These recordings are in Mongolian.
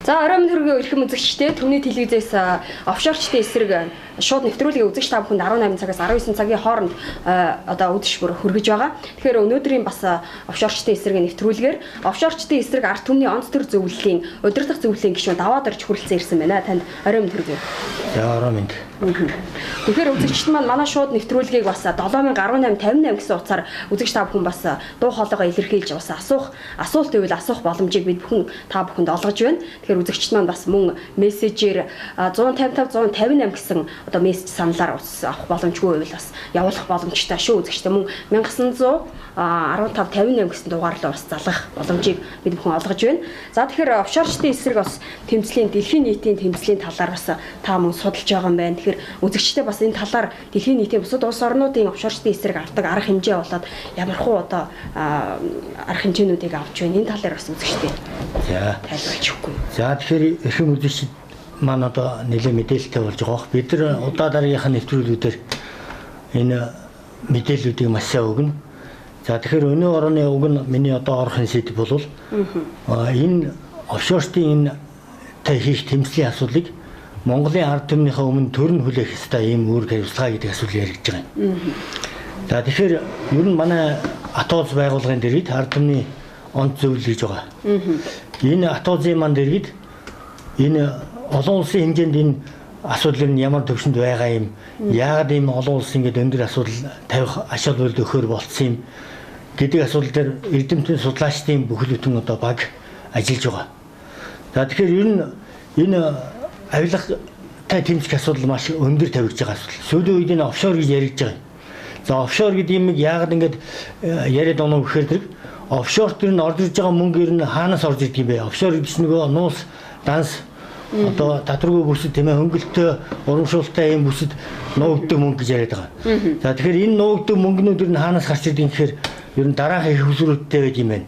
За оройн хөргөө эрхэм үзэгчдээ Түмний телевизээс офшорчдын эсрэг шууд нэвтрүүлгийг үзэгч та бүхэнд 18 цагаас 19 цагийн хооронд одоо үдших бүр хөргөж байгаа. Тэгэхээр өнөөдрийн бас офшорчдын эсрэг нэвтрүүлгээр офшорчдын эсрэг ард түмний онц төр зөвлөлийн удирдах зөвлөлийн гишүүн даваад орж хүрэлцэн ирсэн байна. Танд оройн хөргөө. За оройн мэнд. Тэгэхээр үзэгчд маань манай шууд нэвтрүүлгийг бас 7018 58 гэсэн утсаар үзэгч та бүхэн бас дуу хоолойгоо илэрхийлж бас асуух асуулт байвал асуух боломжийг бид бүхэн та бүхэнд олгож байна. Тэгэхээр үзэгчд маань бас мөн мессежээр 155 158 гэсэн одоо мессеж саналаар ус авах боломжгүй байвал бас явуулах боломжтой шүү үзэгчдээ. Мөн 1915 58 гэсэн дугаарлаа бас залгах боломжийг бид бүхэн олгож байна. За тэгэхээр офшорчдын эсрэг бас тэмцлийн дэлхийн нийтийн тэмцлийн талаар бас та мөн судалж байгаа юм байна. Тэгэхээр үзэгчдээ бас энэ талаар дэлхийн нийтийн бусад улс орнуудын офшорчдын эсрэг авдаг арга хэмжээ болоод ямархуу одоо арга хэмжээнүүдийг авч байна. Энэ талаар бас үзэгчдээ за тайлбарлаж өгөхгүй. За тэгэхээр эрхэм үзэгчид маань одоо нэлээд мэдээлэлтэй болж байгаа бох. Бид нар удаа дараагийнхаа нэвтрүүлгүүдээр энэ мэдээллүүдийг маш сайн өгнө. За тэгэхээр өнөө орооны уг нь миний одоо орох сэдв бол энэ офшорчдын энэ тай хийх тэмцлийн асуудлыг Монголын ард түмнийхээ өмнө төр нь хүлээх ёстой ийм үүрэг хариуцлага гэдэг асуудал яригдж байгаа юм. За тэгэхээр ер нь манай АТОЗ байгууллагын дэргэд ард түмний онц зөвлөл гэж байгаа. Энэ АТОЗ-ын маань дэргэд энэ олон улсын хэмжээнд энэ асуудал нь ямар төвшөнд байгаа юм, яагаад ийм олон улс ингээд өндөр асуудал тавих ачаал бүрд өгөхөр болцсон юм гэдэг асуудал дээр эрдэмтэн судлаачдын бүхэл бүтэн одоо баг ажиллаж байгаа. За тэгэхээр ер нь энэ авилгатай тэмцэх асуудал маш өндөр тавигдж байгаа асуудал. Сүүлийн үед энэ офшор гэж яригдж байгаа. За офшор гэдэг юм яагаад ингээд яриад байгаа юм гэхээр тэр офшор төр нь орж ирж байгаа мөнгө ер нь хаанаас орж ирдэг юм бэ? Офшор гэдэг чинь нөгөө нуус, данс одоо татваргүй бүсэд тийм ээ хөнгөлтөө урамшуултай юм бүсэд нуугддаг мөнгө гэж яриад байгаа. За тэгэхээр энэ нуугддаг мөнгнүүд ер нь хаанаас гарч ирдэг юм гэхээр ер нь дараах их хөсрөлттэй байд юм байна.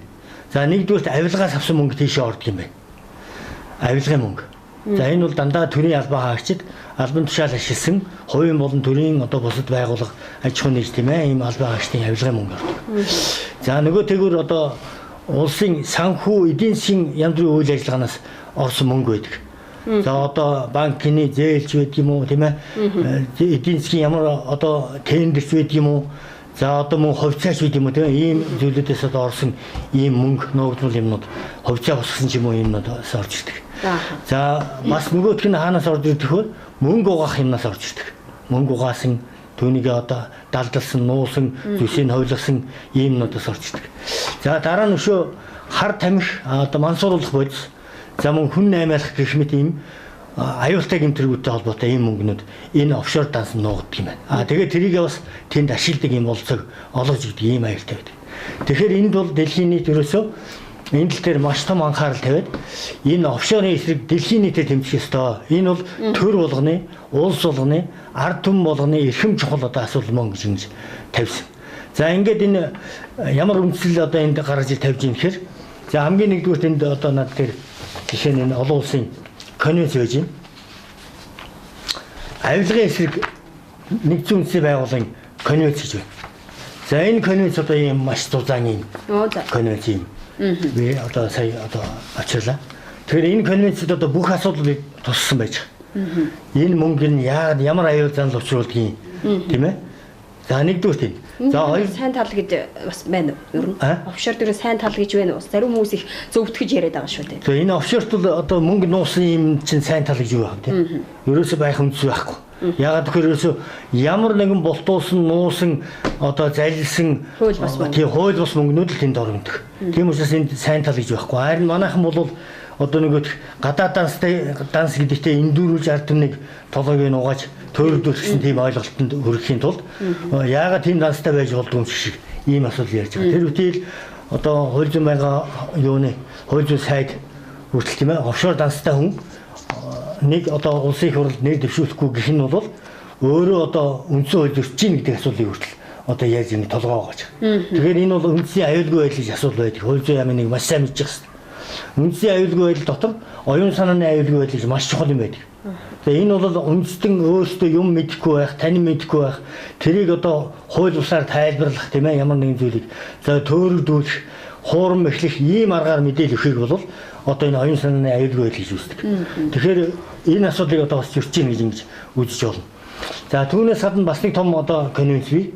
За нэгдүгээрт авилгаас авсан мөнгө тийшээ ордог юм байна. Авилгын мөнгө. За энэ бол дандаа төрийн албан хаагчид албан тушаал ашигласан хувийн болон төрийн одоо бусад байгууллага аж ахуйн нэгж тийм ээ ийм албан хаагчдын авилгын мөнгө ордог. За нөгөө тэгвэр одоо улсын санхүү эдийн засгийн янз бүрийн үйл ажиллагаанаас орсон мөнгө байдаг. За одоо банкны зээлч байдаг юм уу тийм ээ эдийн засгийн ямар одоо тендерч байдаг юм уу, за одоо мөн хувьцаач байдаг юм уу тийм ээ ийм зүйлүүдээс одоо орсон ийм мөнгө нуугдмал юмнууд хувьцаа босгосон ч юм уу юмнуудаас орж ирдэг. За бас нөгөөх нь хаанаас орж ирдэг вэ? Мөнгө угаах юмнаас орж ирдэг. Мөнгө угаасан түүнийг одоо далдалсан, нуусан, зүсийг хойлгосон ийм юмнуудаас орж ирдэг. За дараа нь өшөө хар тамхи одоо мансууруулах бодис, за мөн хүн наймаалах гэх мэт ийм аюултай гэмтрэгүүдтэй холбоотой ийм мөнгнүүд энэ офшор данс нуугддаг юм байна. Аа тэгээд тэрийг бас тэнд ашигладаг ийм болцоог олгож өгдөг ийм аюултай байдаг. Тэгэхээр энд бол дэлхийн нийт ерөөсөө энэ тал дээр маш том анхаарал тавиад энэ офшорын эсрэг дэлхийн нийтэд тэмцэх ёстой. Энэ бол төр болгоны, улс болгоны, ард түмэн болгоны эрхэм чухал одоо асуудал мөн гэж ингэж тавьсан. За ингээд энэ ямар үндсэл одоо энд гаргаж тавьж ийн гэхээр за хамгийн нэгдүгürt энд одоо над дээр жишээ нь энэ олон улсын конвенц байж байна. Авилгын эсрэг нэгдсэн үндэсний байгууллагын конвенц гэж байна. За энэ конвенц одоо ийм маш зузаан юм конвенц юм. Би одоо сая одоо авчирлаа. Тэгэхээр энэ конвенцэд одоо бүх асуудлыг туссан байж байгаа. Энэ мөнгө нь яагаад ямар аюул занал учруулдгийг тийм ээ. За нэгдүгээр тийм. За хоёр сайн тал гэж бас байна уу? Ер нь офшор дээр сайн тал гэж байна уу? Зарим хүмүүс их зөвтгөж яриад байгаа шүү дээ. Тэгээ энэ офшорт бол одоо мөнгө нуусан юм чинь сайн тал гэж юу байх вэ? Ерөөсөө байх үндэс байхгүй. Яагаад гэхээр ерөөсөө ямар нэгэн болтуусан, нуусан, одоо залилсан хууль бус мөнгө. Тийм хууль бус мөнгнүүд л тэнд орогддог. Тийм учраас энд сайн тал гэж байхгүй. Харин манайхан бол одоо нөгөөх гадаад данстай данс гэдэгтээ эндүүрүүлж ард түмнийг толгойг нь угааж төөрөгдүүлэх гэсэн тийм ойлголтод хүрэхийн тулд яагаад тийм данстай байж болдгүй юм шиг ийм асуудал ярьж байгаа. Тэр үтэл одоо хууль зүйн байнга юуны хууль зүйн сайд хүртэл тийм ээ офшор данстай хүн нэг одоо улсын их хурлд нэр дэвшүүлэхгүй гэх нь бол өөрөө одоо үндсэн хууль зөрчиж гин гэдэг асуудлыг хүртэл одоо яаж ингэ толгой оогооч. Тэгэхээр энэ бол үндсэн аюулгүй байдал гэж асуудал байдаг. Хууль зүйн яамын нэг маш сайн мэдчих хэрэгтэй. Үндсэн аюулгүй байдал дотор оюун санааны аюулгүй байдал гэж маш чухал юм байдаг. Тэгээ энэ бол үндэстэн өөрсдөө юм мэдэхгүй байх, танин мэдэхгүй байх, тэрийг одоо хууль бусаар тайлбарлах тийм ээ ямар нэгэн зүйлийг за төөрөгдүүлэх, хуурам эхлэх ийм аргаар мэдээлэл өгөхийг бол одоо энэ оюун санааны аюулгүй байдал гэж үздэг. Тэгэхээр энэ асуудлыг одоо бас зөрчиж гин гэж ингэж үзэж болно. За түүнээс гадна бас нэг том одоо конвенц бий.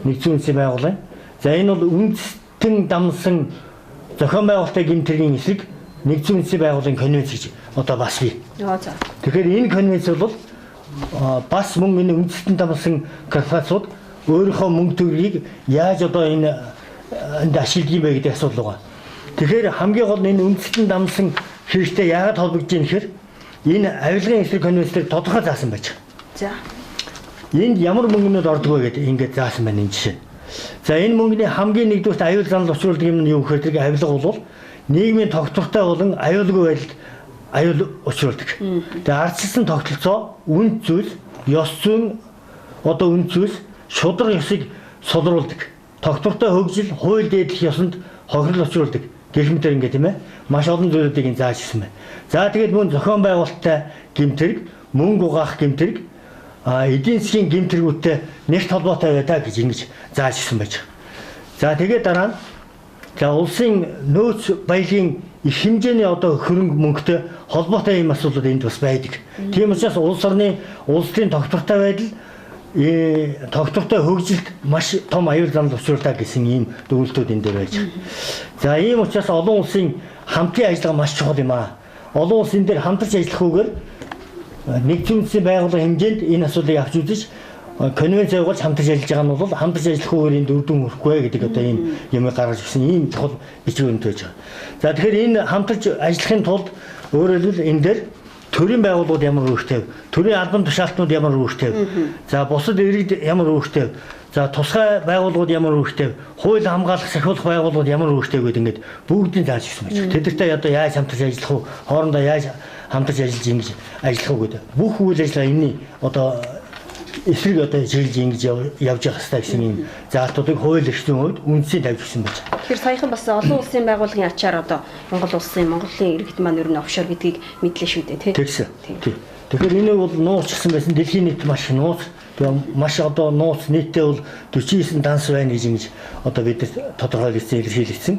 Нэгдсэн үндэсний байгууллага. За энэ бол үндэстэн дамсан зохион байгуулалтын гэмт хэргийн эсрэг нэгдсэн үндэсний байгууллагын конвенц гэж одоо бас бий. Тэгэхээр энэ конвенц бол бас мөн энэ үндэстэн дамсан корпорациуд өөрийнхөө мөнгө төгрөгийг яаж одоо энэ энд ашигладаг юм бэ гэдэг асуудал байгаа. Тэгэхээр хамгийн гол нь энэ үндэстэн дамсан хэрэгтэй яагаад холбогдож ийм гэхээр энэ авилгын эсрэг конвенц дээр тодорхой заасан байж байгаа. За. Энд ямар мөнгөнүүд ордог вэ гэдэг ингээд заасан байна энэ жишээ. За энэ мөнгөний хамгийн нэгдүгürt аюул занал учруулдаг юм нь юу гэхээр тэр авилга бол нийгмийн тогтвортой болон аюулгүй байдалд аюул учруулдаг. Тэгээ ардчилсан тогтолцоо, үнд зүйлс, ёс зүйн одоо үнд зүйлс, шударга ёсыг сулруулдаг. Тогтвортой хөгжил, хууль дээдлэх ёсонд хохирол учруулдаг. Гэх мэтэр ингээд тийм маш олон зүйлүүдийг энэ зааж ирсэн байна. За тэгээд мөн зохион байгуулалттай гэмт хэрэг, мөнгө угаах гэмт хэрэг, эдийн засгийн гэмт хэрэгүүдтэй нэгт холбоотой байдаг гэж ингэж зааж ирсэн байж байгаа. За тэгээд дараа нь за улсын нөөц баялагын их хэмжээний одоо хөрөнгө мөнгөтэй холбоотой ийм асуудлууд энд бас байдаг. Тийм учраас улс орны улс төрийн тогтвортой байдал тогтвортой хөгжилд маш том аюул занал учруулдаг гэсэн ийм дүгнэлтүүд энэ дээр байж байгаа. За ийм учраас олон улсын хамтын ажиллагаа маш чухал юм аа. Олон улс энэ дээр хамтарч ажиллахгүйгээр нэгдсэн үндэсний байгууллагын хэмжээнд энэ асуудлыг авч үзэж конвенц явуулж хамтарч ажиллаж байгаа нь бол хамтарч ажиллахгүйгээр энэ үр дүн хүрэхгүй гэдэг одоо ийм юмыг гаргаж ирсэн ийм чухал бичиг баримт байж байгаа. За тэгэхээр энэ хамтарч ажиллахын тулд өөрөөр хэлбэл энэ дээр төрийн байгууллагууд ямар үүрэгтэй, төрийн албан тушаалтнууд ямар үүрэгтэй, за бусад иргэд ямар үүрэгтэй, за тусгай байгууллагууд ямар үүрэгтэй, хууль хамгаалах, сахиулах байгууллагууд ямар үүрэгтэй гэдэг ингээд бүгдийг зааж ирсэн байж байгаа. Тэдэртэй одоо яаж хамтарч ажиллах вэ? Хоорондоо яаж хамтарч ажиллаж ингэж ажиллах уу гэдэг. Бүх үйл ажиллагаа энэний одоо эсрэг одоо чиглэж ингэж явж явах хэрэгтэй гэсэн ийм заалтуудыг хууль эрх зүйн хувьд үндсийг тавьж өгсөн байж байгаа. Тэгэхээр саяхан бас олон улсын байгууллагын ачаар одоо Монгол улсын Монголын иргэд маань ер нь офшор гэдгийг мэдлээ шүү дээ, тий. Тэгсэн. Тий. Тэгэхээр энэ бол нууц гэсэн байсан. Дэлхийн нийт маш нууц. Тэгээ маш одоо нууц нийтдээ бол 49 данс байна гэж ингэж одоо бид тодорхойлогдсон, илэрхийлэгдсэн.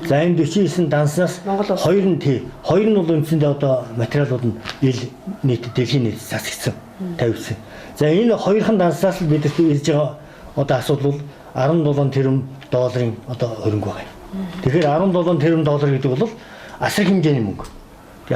За энэ 49 данснаас хоёр нь тий, хоёр нь бол үндсэндээ одоо материалууд нь ил нийт дэлхийн нийт цацгдсан, тавигдсан. За энэ хоёрхан данснаас л бидэрт ирж байгаа одоо асуудал бол 17 тэрбум долларын одоо хөрөнгө байгаа юм. Тэгэхээр 17 тэрбум доллар гэдэг бол асар хэмжээний мөнгө.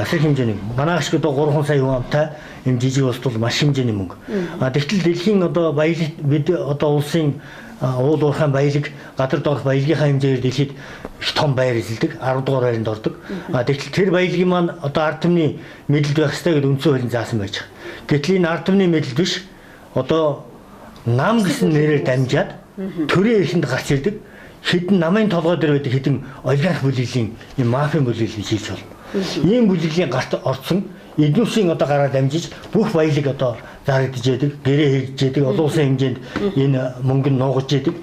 Асар хэмжээний. Манай шиг одоо 3 сая хүн амтай юм жижиг улс бол маш хэмжээний мөнгө. А тэгтэл дэлхийн одоо баялаг бид одоо улсын уул уурхайн баялаг, гадар доорх баялагийнхаа хэмжээгээр дэлхийд их том байр эзэлдэг, 10 дугаар байранд ордог. А тэгтэл тэр баялагын маань одоо ард түмний мэдлэлд байх ёстой гэдэг үндсэн хуулийн заасан байж байгаа. Гэтэл энэ ард түмний мэдлэлд биш, одоо нам гэсэн нэрээр дамжаад төрийн эрхэнд гарч ирдэг хэдэн намын толгой дээр байдаг хэдэн олигарх бүлэглэлийн юм мафийн бүлэглэл хийж болно. Ийм бүлэглэлийн гарт орцсон эднүсийн одоо гараар дамжиж бүх баялаг одоо зарагдж яадаг, гэрээ хийж яадаг, олон улсын хэмжээнд энэ мөнгө нь нуугаж яадаг.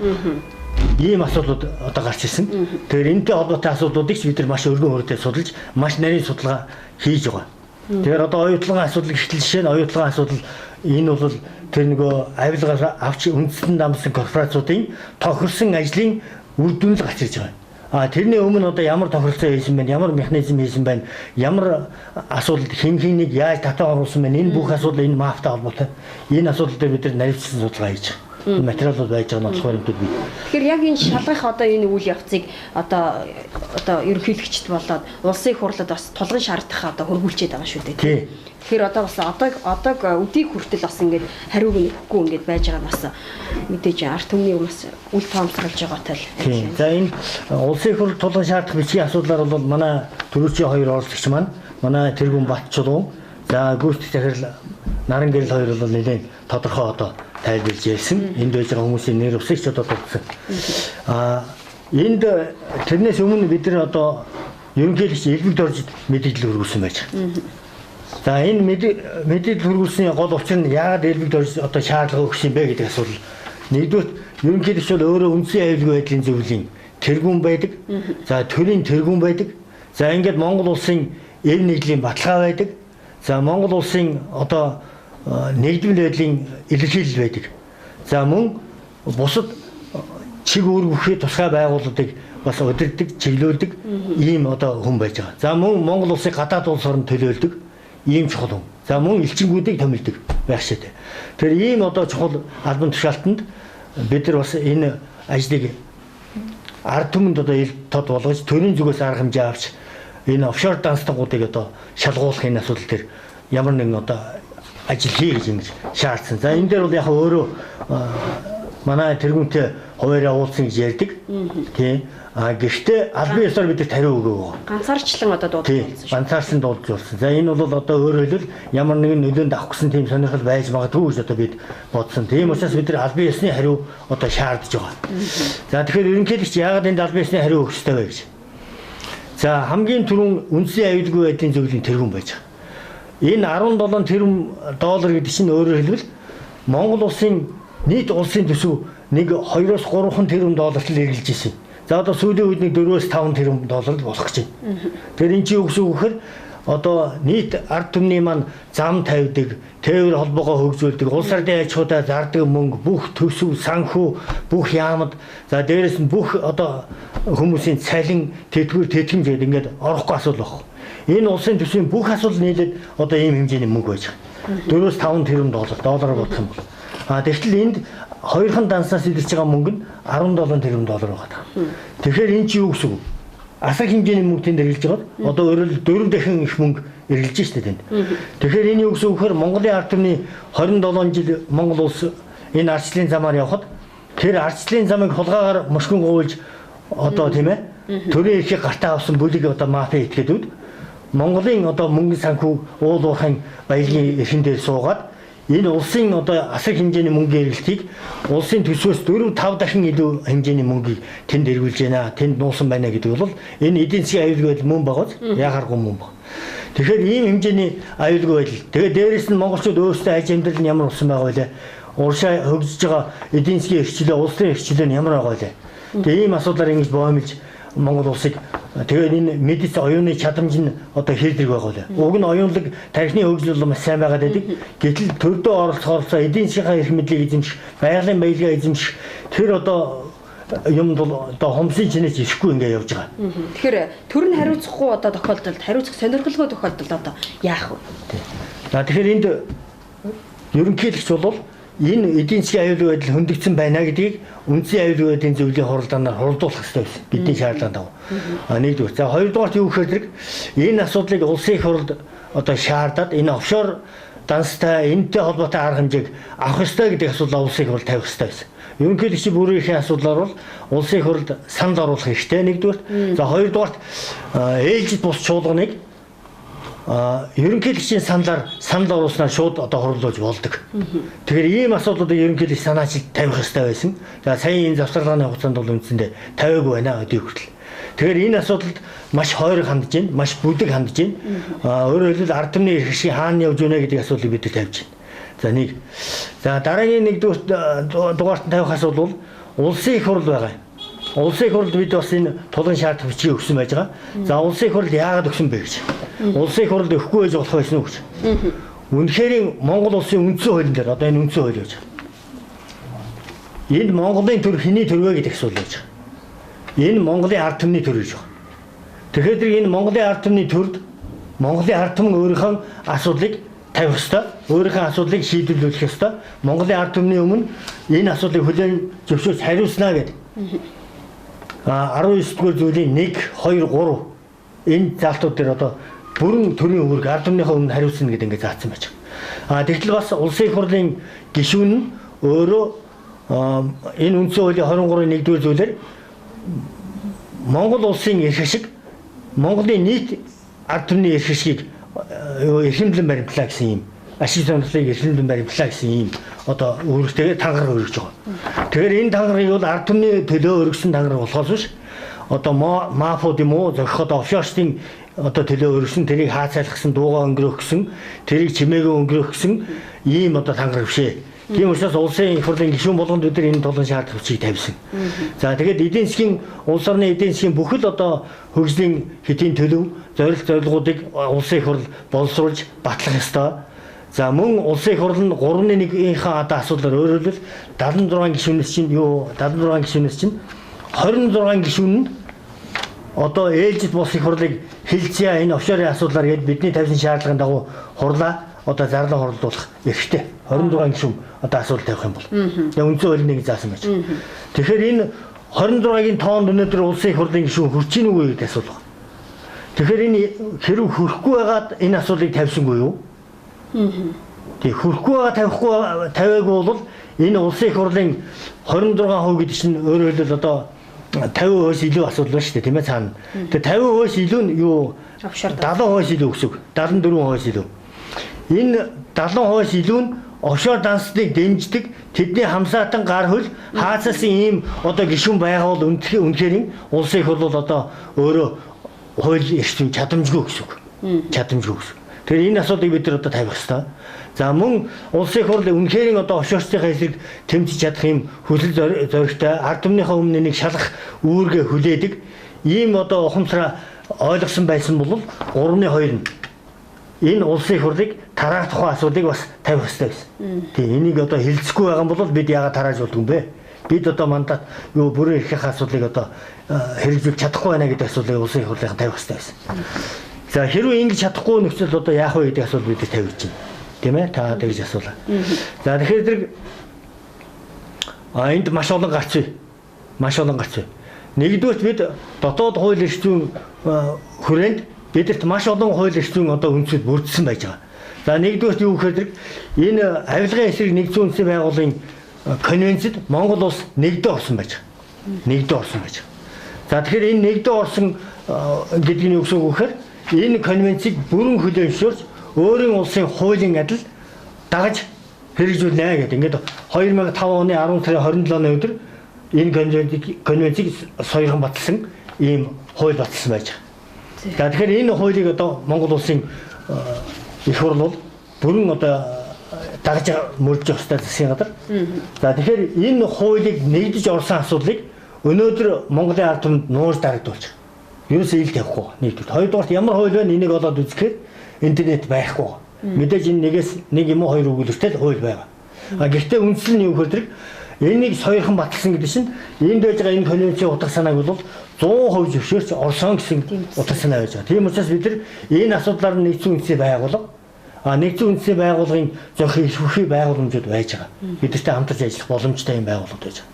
Ийм асуудлууд одоо гарч ирсэн. Тэгэхээр энэтэй холбоотой асуудлуудыг бид нар маш өргөн хүрээтэй судалж, маш нарийн судалгаа хийж байгаа. Тэгэхээр одоо оюутлогын асуудал гэх жишээ нь оюутлагын асуудал энэ бол тэр нөгөө авилгаас авч үндэстэн дамсан корпорациудын тохирсон ажлын үр дүн л гарч ирж байгаа. А тэрний өмнө одоо ямар тохиролцоо хийсэн бэ, ямар механизм хийсэн байна, ямар асуудалд хэн хэнийг яаж татан оруулсан бэ, энэ бүх асуудал энэ мафтай холбоотой. Энэ асуудал дээр бид нар наривчсан судалгаа хийж байгаа. Материалууд байж байгаа нь болохоор юмдууд бий. Тэгэхээр яг энэ шалгах одоо энэ үйл явцыг одоо ерөнхийлөгчд болоод улсын хурлад бас тулгын шаардах одоо хөргүүлчихэд байгаа шүү дээ. Тий. Тэгэхээр одоо бас одоо өдийг хүртэл бас ингээд хариуг нь өгөхгүй ингээд байж байгаа нь бас мэдээж ард түмний өмнөөс үл тоомсорлж байгаатай л. Тийм. За энэ улсын их хурл тулгын шаардах бичгийн асуудлаар бол манай түрүүчийн хоёр оролцогч маань манай тэргүүн Батчулуун, за гүйцэтгэх захирал Наран гэрэл хоёр бол нэлээд тодорхой одоо тайлбарлаж ярьсан. Энд байж байгаа хүмүүсийн нэр усыг ч одоо дурдсан. Энд тэрнээс өмнө бид нар одоо ерөнхийлөгч Элбэг Доржид мэдээлэл хүргүүлсэн байж байгаа. За энэ мэдээлэл хүргүүлсний гол учир нь яагаад Элбэг Дорж одоо шаардлага өгсөн бэ гэдэг асуудал. Нэгдүгээр ерөнхийлөгч бол өөрөө үндсэн аюулгүй байдлын зөвлөлийн тэргүүн байдаг. За төрийн тэргүүн байдаг. За ингээд Монгол улсын эв нэгдлийн баталгаа байдаг. За Монгол улсын одоо нэгдмэл байдлын илэрхийлэл байдаг. За мөн бусад чиг үүрэг бүхий тусгай байгууллагуудыг бас удирддаг, чиглүүлдэг ийм одоо хүн байж байгаа. За мөн Монгол улсыг гадаад улс орнд төлөөлдөг ийм чухал хүн. За мөн элчингүүдийг томилдог байх шээ. Тэгэхээр ийм одоо чухал албан тушаалтанд бид нар бас энэ ажлыг ард түмэнд одоо ил тод болгож төрийн зүгээс арга хэмжээ авч энэ офшор данстангуудыг одоо шалгуулах энэ асуудал дээр ямар нэгэн одоо ажил хий гэж ингэж шаардсан. За энэ дээр бол яг өөрөө манай тэргүүнтэй хуваараа уулзсан гэж ярьдаг. Тийм. А гэхдээ албан ёсоор бид нарт хариу өгөөг байгаа. Ганцаарчлан одоо дуудаж болсон шүү. Ганцаарчлан дуудаж болсон. За энэ бол одоо өөрөөр хэлбэл ямар нэгэн нөлөөнд авах гэсэн тийм сонирхол байж магадгүй гэж одоо бид бодсон. Тийм учраас бид нар албан ёсны хариу одоо шаардж байгаа. За тэгэхээр ерөнхийлөгч яагаад энд албан ёсны хариу өгөх ёстой вэ гэж. За хамгийн түрүүн үндсэн аюулгүй байдлын зөвлөлийн тэргүүн байж байгаа. Энэ 17 тэрбум доллар гэдэг чинь өөрөөр хэлбэл Монгол улсын нийт улсын төсөв нэг 2-оос 3 тэрбум долларт л эргэлж ирсэн. За одоо сүүлийн үед нэг 4-5 тэрбум доллар л болох гэж байна. Тэгэхээр энэ чинь юу гэсэн үг гэхээр одоо нийт ард түмний маань зам тавьдаг, тээвэр холбоогоо хөгжүүлдэг, улс ардын аж ахуйдаа зардаг мөнгө, бүх төсөв, санхүү, бүх яамд, за дээрэс нь бүх одоо хүмүүсийн цалин, тэтгэвэр, тэтгэмж гэдэг ингээд орохгүй асуудал байхгүй. Энэ улсын төсвийн бүх асуудал нийлээд одоо ийм хэмжээний мөнгө байж байгаа. 4-5 тэрбум доллараар бодох юм бол. А тэгтэл энд хоёрхан данснаас илэрч байгаа мөнгө нь 17 тэрбум доллар байгаа. Тэгэхээр энэ чинь юу гэсэн үг? Асар хэмжээний мөнгө тэнд эргэлж байгаад одоо өөрөөр 4 дахин их мөнгө эргэлж штэ тэнд. Тэгэхээр энэ юу гэсэн үг гэхээр Монголын ард түмний 27 жил Монгол улс энэ ардчлалын замаар явхад тэр ардчлалын замыг хулгайгаар мөшгөн гуйлж одоо тийм төрийн эрхийг гартаа авсан бүлэг одоо мафия этгээдүүд Монголын одоо мөнгө санхүү уул уурхайн баялагын эрхэн дээр суугаад энэ улсын одоо асар хэмжээний мөнгөний эргэлтийг улсын төсвөөс 4-5 дахин илүү хэмжээний мөнгийг тэнд эргүүлж байна, тэнд нуусан байна гэдэг бол энэ эдийн засгийн аюулгүй байдал мөн багаз яхааргүй мөн баг. Тэгэхээр ийм хэмжээний аюулгүй байдал. Тэгээд дээрэс нь монголчууд өөрсдөө аж амьдрал нь ямар болсон байгаа вэ? Уршаа хөгжиж байгаа эдийн засгийн эрхчлөө, улсын эрхчлөө нь ямар байгаа вэ? Тэгээд ийм асуудлаар ингэж боомлж Монгол улсыг тэгээд энэ мэдээс оюуны чадамж нь одоо хэр зэрэг байгаа вэ? Уг нь оюунлаг тархины хөгжил бол маш сайн байгаад байдаг. Гэтэл төрдөө оролцохоор эдийн засгийн эрх мэдлийг эзэмших, байгалийн баялагаа эзэмших тэр одоо юмд бол одоо хомсын чинээч ирэхгүй ингээ явж байгаа. Тэгэхээр төр нь хариуцахгүй одоо тохиолдолд хариуцах сонирхолгүй тохиолдолд одоо яах вэ? За тэгэхээр энд ерөнхийлөгч бол энэ эдийн засгийн аюулгүй байдал хөндөгдсөн байна гэдгийг үндсэн аюулгүй байдлын зөвлөлийн хуралдаанаар хуралдуулах хэрэгтэй байсан. Бидний шаардлагын дагуу. А нэгдүгээр. За хоёрдугаарт юу гэхээр зэрэг энэ асуудлыг улсын их хурлд одоо шаардаад энэ офшор данстай энэтэй холбоотой арга хэмжээг авах ёстой гэдэг асуудлаа улсын их хурл тавих ёстой байсан. Ерөнхийлөгчийн бүрийн асуудлаар бол улсын их хурлд санал оруулах хэрэгтэй нэгдүгээр. За хоёрдугаарт ээлжид бус чуулганыг ерөнхийлөгчийн саналаар санал оруулснаар шууд одоо хурлуулж болдог. Тэгэхээр ийм асуудлуудыг ерөнхийлөгч санаачилж тавих ёстой байсан. За сая энэ завсарлагын хугацаанд бол үндсэндээ тавиагүй байна өдий хүртэл. Тэгэхээр энэ асуудалд маш хойрог хандж байна, маш бүдэг хандж байна. Өөрөөр хэлбэл ард түмний эрх ашиг хаана явж байна гэдэг асуудлыг бид тавьж байна. За нэг. За дараагийн нэгдүгээр дугаарт тавих асуудал бол улсын их хурл байгаа. Улсын их хурлд бид бас энэ тулгын шаардлага бичгийг өгсөн байж байгаа. За улсын их хурл яагаад өгсөн бэ гэж. Улсын их хурлд өгөхгүй байж болох байсан уу гэж. Үнэхээр Монгол улсын үндсэн хуулийн дээр одоо энэ үндсэн хууль байж байгаа. Энд Монголын төр хэний төр вэ гэдэг асуудал байж байгаа. Энэ Монголын ард түмний төр гэж байна. Тэгэхээр энэ Монголын ард түмний төрд Монголын ард түмэн өөрийнхөө асуудлыг тавих ёстой, өөрийнхөө асуудлыг шийдвэрлэх ёстой. Монголын ард түмний өмнө энэ асуудлыг хүлээн зөвшөөрч хариуцнаа гэдэг. 19 дугаар зүйлийн 1, 2, 3 энэ заалтууд дээр одоо бүрэн төрийн үүрэг ард түмнийхээ өмнө хариуцна гэдэг ингээд заасан байж байгаа. Тэгтэл бас улсын их хурлын гишүүн нь өөрөө энэ үндсэн хуулийн 23-ын 1-р зүйлээр Монгол улсын эрх ашиг, Монголын нийт ард түмний эрх ашигыг эрхэмлэн баримтлаа гэсэн юм ашиг сонирхлыг эрхэмлэн баримтлаа гэсэн ийм одоо үүрэгтэйгээр тангараг өргөж байгаа. Тэгэхээр энэ тангараг бол ард түмний төлөө өргөсөн тангараг болохоос биш одоо мафууд юм уу зохих одоо офшорчдын одоо төлөө өргөсөн, тэрийг хаацайлах гэсэн, дуугаа өнгөрөөх гэсэн, тэрийг чимээгээ өнгөрөөх гэсэн ийм одоо тангараг биш ээ. Тийм учраас улсын их хурлын гишүүн болгонд бид нар энэ тулгын шаардлага бичгийг тавьсан. За тэгээд эдийн засгийн улс орны эдийн засгийн бүхэл одоо хөгжлийн хэдийн төлөв, зорилт зорилгоудыг улсын их хурл боловсруулж батлах ёстой. За мөн улсын их хурл нь 3.1-ийнхаа одоо асуудлаар өөрөөр хэлбэл 76 гишүүнээс чинь юу 76 гишүүнээс чинь 26 гишүүн нь Одоо ээлжид бус их хурлыг хилцээ энэ офшорын асуудлаар гээд бидний тавьсан шаардлагын дагуу хурлаа одоо зарлан хуралдуулах эрхтэй. 26 гишүүн одоо асуудал тавих юм бол. Тэгээ үндсэн хуулийн нэг заасан байж. Тэгэхээр энэ 26-гийн тоонд өнөөдөр улсын их хурлын гишүүн хүрч ийн үгүй гэдэг асуудал байна. Тэгэхээр энэ хэрэг хүрхгүй байгаад энэ асуудлыг тавьсангүй юу? Тэг хүрхгүй байгаа тавихгүй тавиагүй бол энэ улсын их хурлын 26% гэдэг чинь өөрөөр хэлбэл одоо 50%-аас илүү асуудал байна шүү дээ, тийм цаана. Тэгээ 50%-аас илүү нь юу 70%-аас илүү гэсэн үг. 74%-аас илүү. Энэ 70%-аас илүү нь офшор дансныг дэмждэг, тэдний хамсаатан гар хөл хаацалсан ийм одоо гишүүн байгаа бол үнэхээр улсын их хурл бол одоо өөрөө хууль эрх зүйн чадамжгүй гэсэн үг. Чадамжгүй гэсэн. Тэгэхээр энэ асуудлыг бид нар одоо тавих ёстой. За мөн улсын их хурл үнэхээр одоо офшорчдынхаа эсрэг тэмцэж чадах юм хүсэл зоригтой, ард түмнийхээ өмнө нэг шалах үүргээ хүлээдэг ийм одоо ухамсараа ойлгосон байсан бол 3-2 нь энэ улсын их хурлыг тараах тухай асуудлыг бас тавих ёстой гэсэн. Тийм энийг одоо хилцэхгүй байгаа юм бол бид яагаад тарааж болдгүй юм бэ? Бид одоо мандат юу бүрэн эрхийн асуудлыг одоо хэрэгжүүлж чадахгүй байна гэдэг асуудлыг улсын их хурлын тавих ёстой байсан. За хэрвээ ингэж чадахгүй нөхцөл одоо яах вэ гэдэг асуудал бид тавьж байна. Тийм та тэгж асуулаа. За тэгэхээр зэрэг энд маш олон гарц бий. Маш олон гарц бий. Нэгдүгээрт бид дотоод хууль эрх зүйн хүрээнд бидэрт маш олон хууль эрх зүйн одоо үндсүүд бүрдсэн байж байгаа. За нэгдүгээрт юу гэхээр зэрэг энэ авилгын эсрэг нэгдсэн үндэсний байгууллагын конвенцэд Монгол улс нэгдээ орсон байж байгаа. Нэгдээ орсон байж байгаа. За тэгэхээр энэ нэгдээ орсон гэдэг нь юу гэсэн үг вэ гэхээр энэ конвенцийг бүрэн хүлээн зөвшөөрч өөрийн улсын хуулийн адил дагаж хэрэгжүүлнэ гэдэг. Ингээд 2005 оны 10 сарын 27-ны өдөр энэ конвенцийг соёрхон баталсан ийм хууль баталсан байж байгаа. За тэгэхээр энэ хуулийг одоо Монгол улсын их хурл бол бүрэн одоо дагаж мөрдөж явах ёстой засгийн газар. За тэгэхээр энэ хуулийг нэгдэж орсон асуудлыг өнөөдөр Монголын ард түмэнд нууж дарагдуулж байгаа. Ерөөсөө ил тавихгүй нэгдүгээр. Хоёрдугаарт ямар хууль вэ? Энийг олоод үзэхээр интернет байхгүй. Мэдээж энэ нэгээс нэг юм уу хоёр өгүүлбэртэй л хууль байгаа. А гэхдээ үндсэл нь юу гэхээр энийг соёрхон баталсан гэдэг чинь энд байж байгаа энэ конвенцийн утга санааг бол 100% зөвшөөрч орсон гэсэн утга санаа байж байгаа. Тийм учраас бид нар энэ асуудлаар нэгдсэн үндэсний байгууллага, нэгдсэн үндэсний байгууллагын зохих эрх бүхий байгууламжууд байж байгаа. Бидэртэй хамтарч ажиллах боломжтой юм байгууллагууд байж байгаа.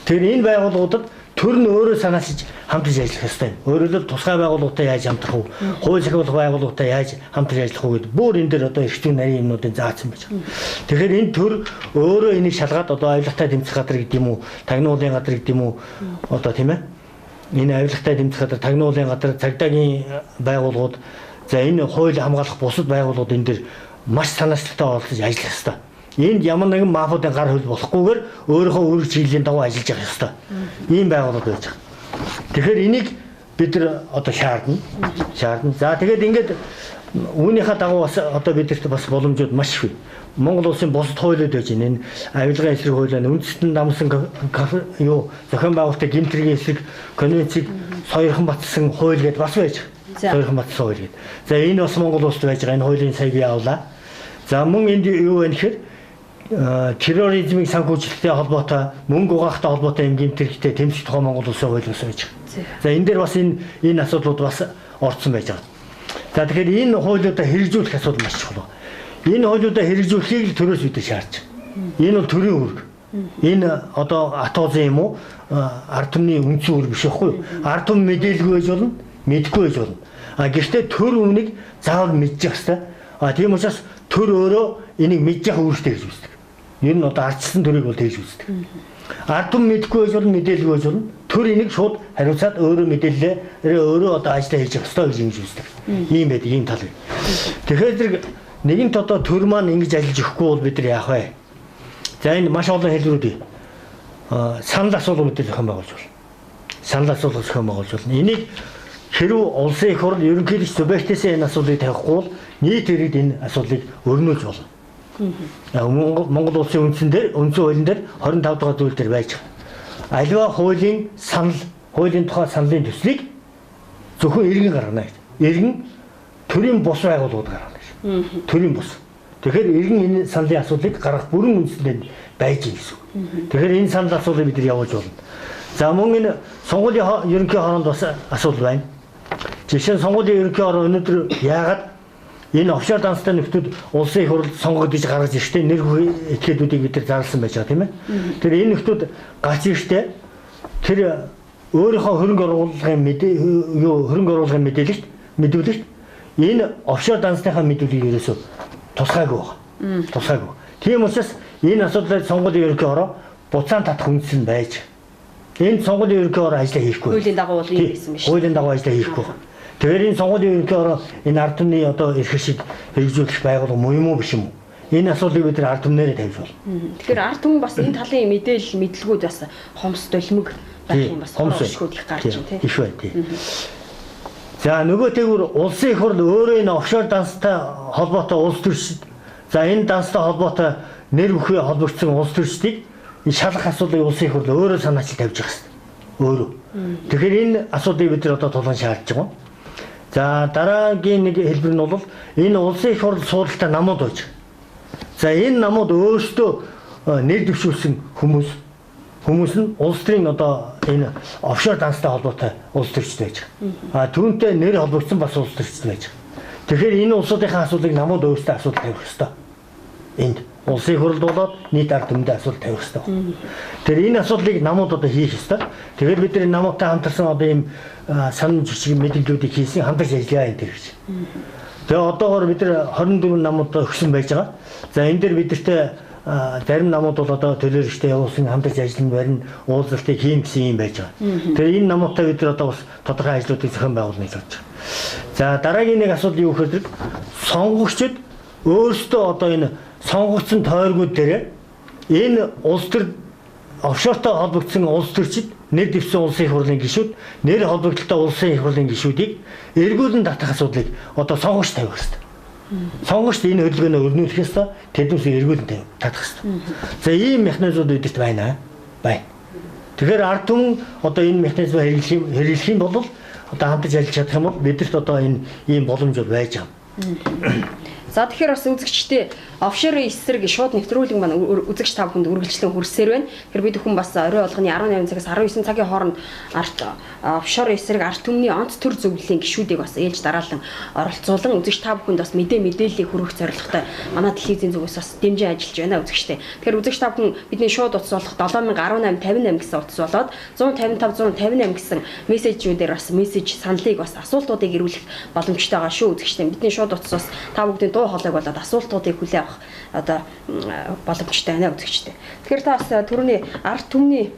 Тэгэхээр энэ байгууллагуудад төр нь өөрөө санаачилж хамтарч ажиллах ёстой юм. Өөрөөр хэлбэл тусгай байгууллагуудтай яаж хамтрах вэ? Хууль зохиолох байгууллагуудтай яаж хамтарч ажиллах вэ гэдэг бүр энэ дээр одоо эрх зүйн нарийн юмнуудын заасан байж байгаа. Тэгэхээр энэ төр өөрөө энийг шалгаад одоо авилгатай тэмцэх газар гэдэг юм уу, тагнуулын газар гэдэг юм уу, одоо тийм энэ авилгатай тэмцэх газар, тагнуулын газар, цагдаагийн байгууллагууд, за энэ хууль хамгаалах бусад байгууллагууд энэ дээр маш санаачлалтай оролцож ажиллах ёстой. Энд ямар нэгэн мафуудын гар хөл болохгүйгээр өөрийнхөө үүрэг чиглэлийн дагуу ажиллаж явах ёстой. Ийм байгууллага байж байгаа. Тэгэхээр энийг бид нар одоо шаардна. Шаардна. За тэгээд ингээд үүнийхээ дагуу бас одоо бидэрт бас боломжууд маш их бий. Монгол улсын бусад хуулиуд байж байна. Энэ авилгын эсрэг хууль байна. Үндэстэн дамсан юу зохион байгуулалтын гэмт хэргийн эсрэг конвенцийг соёрхон баталсан хууль гэдээ бас байж байгаа. Соёрхон баталсан хууль гэдэг. За энэ бас Монгол улсад байж байгаа. Энэ хуулийн сая бий авлаа. За мөн энд юу вэ гэхээр терроризмын санхүүжилттэй холбоотой, мөнгө угаахтай холбоотой юм гэмт хэрэгтэй тэмцэх тухай Монгол улсын хууль бас байж байгаа. За энэ дээр бас энэ асуудлууд бас орцсон байж байгаа. За тэгэхээр энэ хуулиудаа хэрэгжүүлэх асуудал маш чухал. Энэ хуулиудаа хэрэгжүүлэхийг л төрөөс бид шаардж байна. Энэ бол төрийн үүрэг. Энэ одоо атуузын юм уу ард түмний үндсэн үүрэг биш байхгүй юу? Ард түмэн мэдээлгүй байж болно, мэдэхгүй байж болно. А гэхдээ төр өмнөг заавал мэдчих ёстой. А тийм учраас төр өөрөө энийг мэдчих үүрэгтэй гэж үздэг. Ер нь одоо ардчилсан төрийг бол тэгж үздэг. Ард түмэн мэдэхгүй байж болно, мэдээлгүй байж болно. Төр энийг шууд хариуцаад өөрөө мэдээллээ, өөрөө одоо ажиллаа хийж явах ёстой гэж ингэж үздэг. Ийм байдаг, ийм тал. Тэгэхээр зэрэг нэгэнт одоо төр маань ингэж ажиллаж өгөхгүй бол бид нар яах вэ? За энэ маш олон хэлбэрүүд бий. Санал асуулга бид зохион байгуулж байна. Санал асуулга зохион байгуулж байна. Энийг хэрв улсын их хурл ерөнхийлөгч субъектээс энэ асуудлыг тавихгүй бол нийт иргэд энэ асуудлыг өрнүүлж болно. Монгол улсын үндсэн дээр, үндсэн хуулийн дээр 25 дугаар зүйл дээр байж байгаа. Аливаа хуулийн санал, хуулийн тухай саналын төслийг зөвхөн иргэн гаргана гэж. Иргэн төрийн бус байгууллагууд гаргана гэж. Төрийн бус. Тэгэхээр иргэн энэ саналын асуудлыг гаргах бүрэн үндсэндээ байж гин гэсэн үг. Тэгэхээр энэ санал асуулгыг бид нар явуулж болно. За мөн энэ сонгуулийн ерөнхий хороонд бас асуудал байна. Жишээ нь сонгуулийн ерөнхий хороо өнөөдөр яагаад энэ офшор данстай нөхдүүд улсын их хурлд сонгогдож гаргаж ирэхдээ нэр этгээдүүдийг бид нар зарласан байж байгаа тийм ээ. Тэр энэ нөхдүүд гарч ирэхдээ тэр өөрийнхөө хөрөнгө оруулалтын хөрөнгө оруулалтын мэдээлэлт мэдүүлэгт энэ офшор дансныхаа мэдүүлгийг ерөөсөө тусгаагүй байна. Тусгаагүй. Тийм учраас энэ асуудлыг сонгуулийн ерөнхий хороо буцаан татах үндс нь байж. Энэ сонгуулийн ерөнхий хороо ажлаа хийхгүй. Хуулийн дагуу бол юм байсан биш. Хуулийн дагуу ажлаа хийхгүй. Тэгэхээр энэ сонгуулийн ерөнхий хороо энэ ард түмний одоо эрх ашиг хэрэгжүүлэх байгууллага муу юм уу биш юм уу? Энэ асуудлыг бид нар ард түмнээрээ тавьж болно. Тэгэхээр ард түмэн бас энэ талын мэдээлэл мэдлгүүд бас хомс долимог байх юм бас хомсгүүд их гарч байна тийм. Их бай тийм. За нөгөө тэгвэр улсын их хурл өөрөө энэ офшор данстай холбоотой улс төрчид, за энэ данстай холбоотой нэр бүхий холбогдсон улс төрчдийг энэ шалгах асуудлыг улсын их хурл өөрөө санаачил тавьж байгаа хэрэгтэй. Өөрөө. Тэгэхээр энэ асуудлыг бид нар одоо тулган шаардж байгаа. За дараагийн нэг хэлбэр нь бол энэ улсын их хурл суудалтай намууд байж. За энэ намууд өөрсдөө нэр дэвшүүлсэн хүмүүс нь улс төрийн одоо энэ офшор данстай холбоотой улс төрчд байж байгаа. А түүнтэй нэр холбогдсон бас улс төрчд байж байгаа. Тэгэхээр энэ улсуудынхаа асуудлыг намууд өөрсдөө асуудал тавих ёстой. Энд улсын хурлд болоод нийт ард түмэндээ асуудал тавих ёстой. Тэгэхээр энэ асуудлыг намууд одоо хийх ёстой. Тэгэхээр бид нар намуудтай хамтарсан одоо ийм санал жишг мэдээллүүдийг хийсэн хамтарч ажиллая энэ төр гэж. Тэгээ одоогоор бид нар 24 намууд өгсөн байж байгаа. За энэ дээр бидэртэй зарим намууд бол одоо төлөөлөгчтэй явуулсан хамтарч ажиллана барин уулзалтыг хийн гэсэн юм байж байгаа. Тэгэхээр энэ намуудтай бид нар одоо бас тодорхой ажлуудыг зохион байгуулна гэж бодож байгаа. За дараагийн нэг асуудал юу гэхээр сонгогчид өөрсдөө одоо энэ сонгогдсон тойргууд дээр энэ улс төр офшортой холбогдсон улс төрчид нэр дэвшсэн улсын их хурлын гишүүд, нэр холбогдлолтой улсын их хурлын гишүүдийг эргүүлэн татах асуудлыг одоо сонгогч тавих хэрэгтэй. Сонгогч энэ хөдөлгөөнөө өрнүүлэх ёстой, тэднээс эргүүлэн татах ёстой. За ийм механизмууд бидэрт байна. Байна. Тэгэхээр ард түмэн одоо энэ механизмыг хэрэглэх юм бол одоо хамтарч ажиллаж чадах юм бол бидэрт одоо энэ ийм боломж байж байгаа. За тэгэхээр бас үзэгчдээ офшорын эсрэг шууд нэвтрүүлэг маань үзэгч та бүхэнд үргэлжлэн хүрсээр байна. Тэгэхээр бид бүхэн бас орой болгоны 18 цагаас 19 цагийн хооронд арт офшорын эсрэг ард түмний онц төр зөвлөлийн гишүүдийг бас ээлж дараалан оролцуулан үзэгч та бүхэнд бас мэдээллийг хүргэх зорилготой манай телевизийн зүгээс бас дэмжин ажиллаж байна үзэгчдээ. Тэгэхээр үзэгч та бүхэн бидний шууд утас болох 7018 58 гэсэн утас болоод 155 158 гэсэн мессежүүдээр бас мессеж саналыг бас асуултуудыг ирүүлэх боломжтой байгаа шүү үзэгчдээ. Бидний шууд утас бас та бүгдийн дуу хоолойг болоод асуултуудыг хүлээн авах одоо боломжтой байна үзэгчдээ. Тэгэхээр та бас түрүүний ард түмний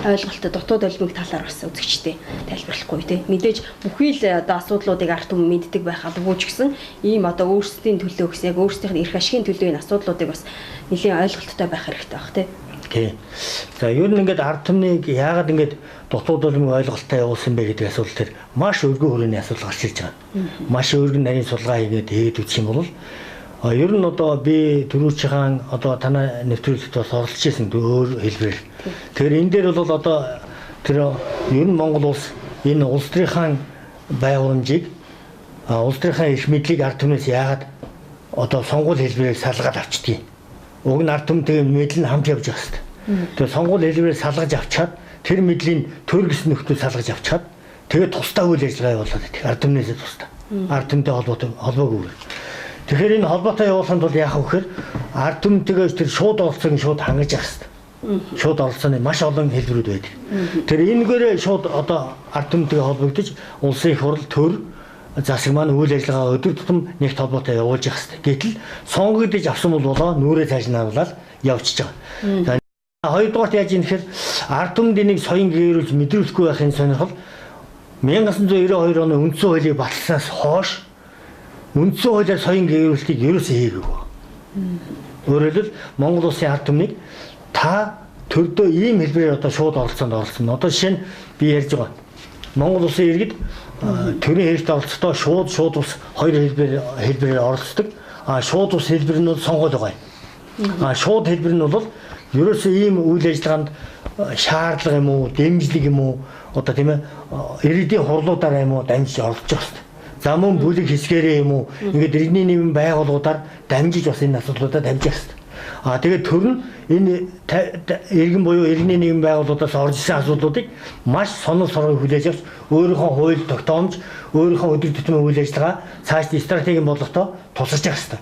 ойлголтод дутуу долимыг талаар бас үзэгчдээ тайлбарлахгүй тий. Мэдээж бүхий л одоо асуудлуудыг ард түмэн мэддэг байх албагүй ч гэсэн ийм одоо өөрсдийн төлөө гэсэн яг өөрсдийнх нь эрх ашигын төлөө энэ асуудлуудыг бас нэлийн ойлголттой байх хэрэгтэй байх тий. Тий. За ер нь ингээд ард түмнийг яагаад ингээд дутуу долимыг ойлголттой явуулсан бэ гэдэг асуудал төр маш өргөн хүрээний асуудал гарч ирж байгаа. Маш өргөн нарийн судалгаа хийгээд үзэх юм бол ер нь одоо би түрүүчийн одоо танай нэвтрүүлэгт бас оролцож ирсэн өөр хэлбэрээр. Тэгэхээр энэ дээр бол одоо тэр ер нь Монгол улс энэ улс төрийн байгууламжийг улс төрийн эрх мэдлийг ард түмнээс яагаад одоо сонгуул хэлбэрээр салгаад авчдгийг. Уг нь ард түмэнтэй мэдэл нь хамт явж явах хэрэгтэй. Тэгээ сонгуул хэлбэрээр салгаж авчаад тэр мэдлийн төр гэсэн нөхдөө салгаж авчаад тэгээ тусдаа үйл ажиллагаа явуулаад байдаг. Ард түмнээсээ тусдаа. Ард түмэнтэй холбоогүй. Тэгэхээр энэ холбоотой явуулахын тулд яах вэ гэхээр ард түмэнтэйгээ тэр шууд оролцоог шууд хангаж явах хэрэгтэй. Шууд оролцооны маш олон хэлбэрүүд байдаг. Тэр энэгээрээ шууд одоо ард түмэнтэйгээ холбогдож улсын их хурл төр засаг маань үйл ажиллагаа өдөр тутам нэгт холбоотой явуулж явах хэрэгтэй. Гэтэл сонгогдож авсан бол болоо нүрээ цааш нь харуулаад явчихж байгаа. За хоёрдугаарт яаж юм гэхээр ард түмэнд энийг соён гэрүүлж мэдрүүлэхгүй байхын сонирхол 1992 оны үндсэн хуулийг баталснаас хойш үндсэн хуулиар соён гэрүүлэлтийг ерөөсөө хийгээгүй. Өөрөөр хэлбэл Монгол улсын ард түмнийг та төрдөө ийм хэлбэрээр одоо шууд оролцоонд оролцсон. Одоо жишээ нь би ярьж байгаа. Монгол улсын иргэд төрийн хэрэгт оролцохдоо шууд ус хоёр хэлбэрээр оролцдог. А шууд ус хэлбэр нь бол сонгуул байгаа юм. А шууд хэлбэр нь бол ерөөсөө ийм үйл ажиллагаанд шаардлага юм уу, дэмжлэг юм уу, одоо тийм ээ иргэдийн хурлуудаар юм уу дамжиж оролцож байгаа хэрэгтэй. За мөн бүлэг хэсгээрээ юм уу ингээд иргэний нийгмийн байгууллагуудаар дамжиж бас энэ асуудлуудаа дамжих хэрэгтэй. А тэгээд төр нь энэ иргэн буюу иргэний нийгэм байгууллагуудаас орж ирсэн асуудлуудыг маш сонор соргыг хүлээж авч өөрийнхөө хууль тогтоомж, өөрийнхөө өдөр тутмын үйл ажиллагаа цааш стратегийн бодлоготой тусалж явах хэрэгтэй.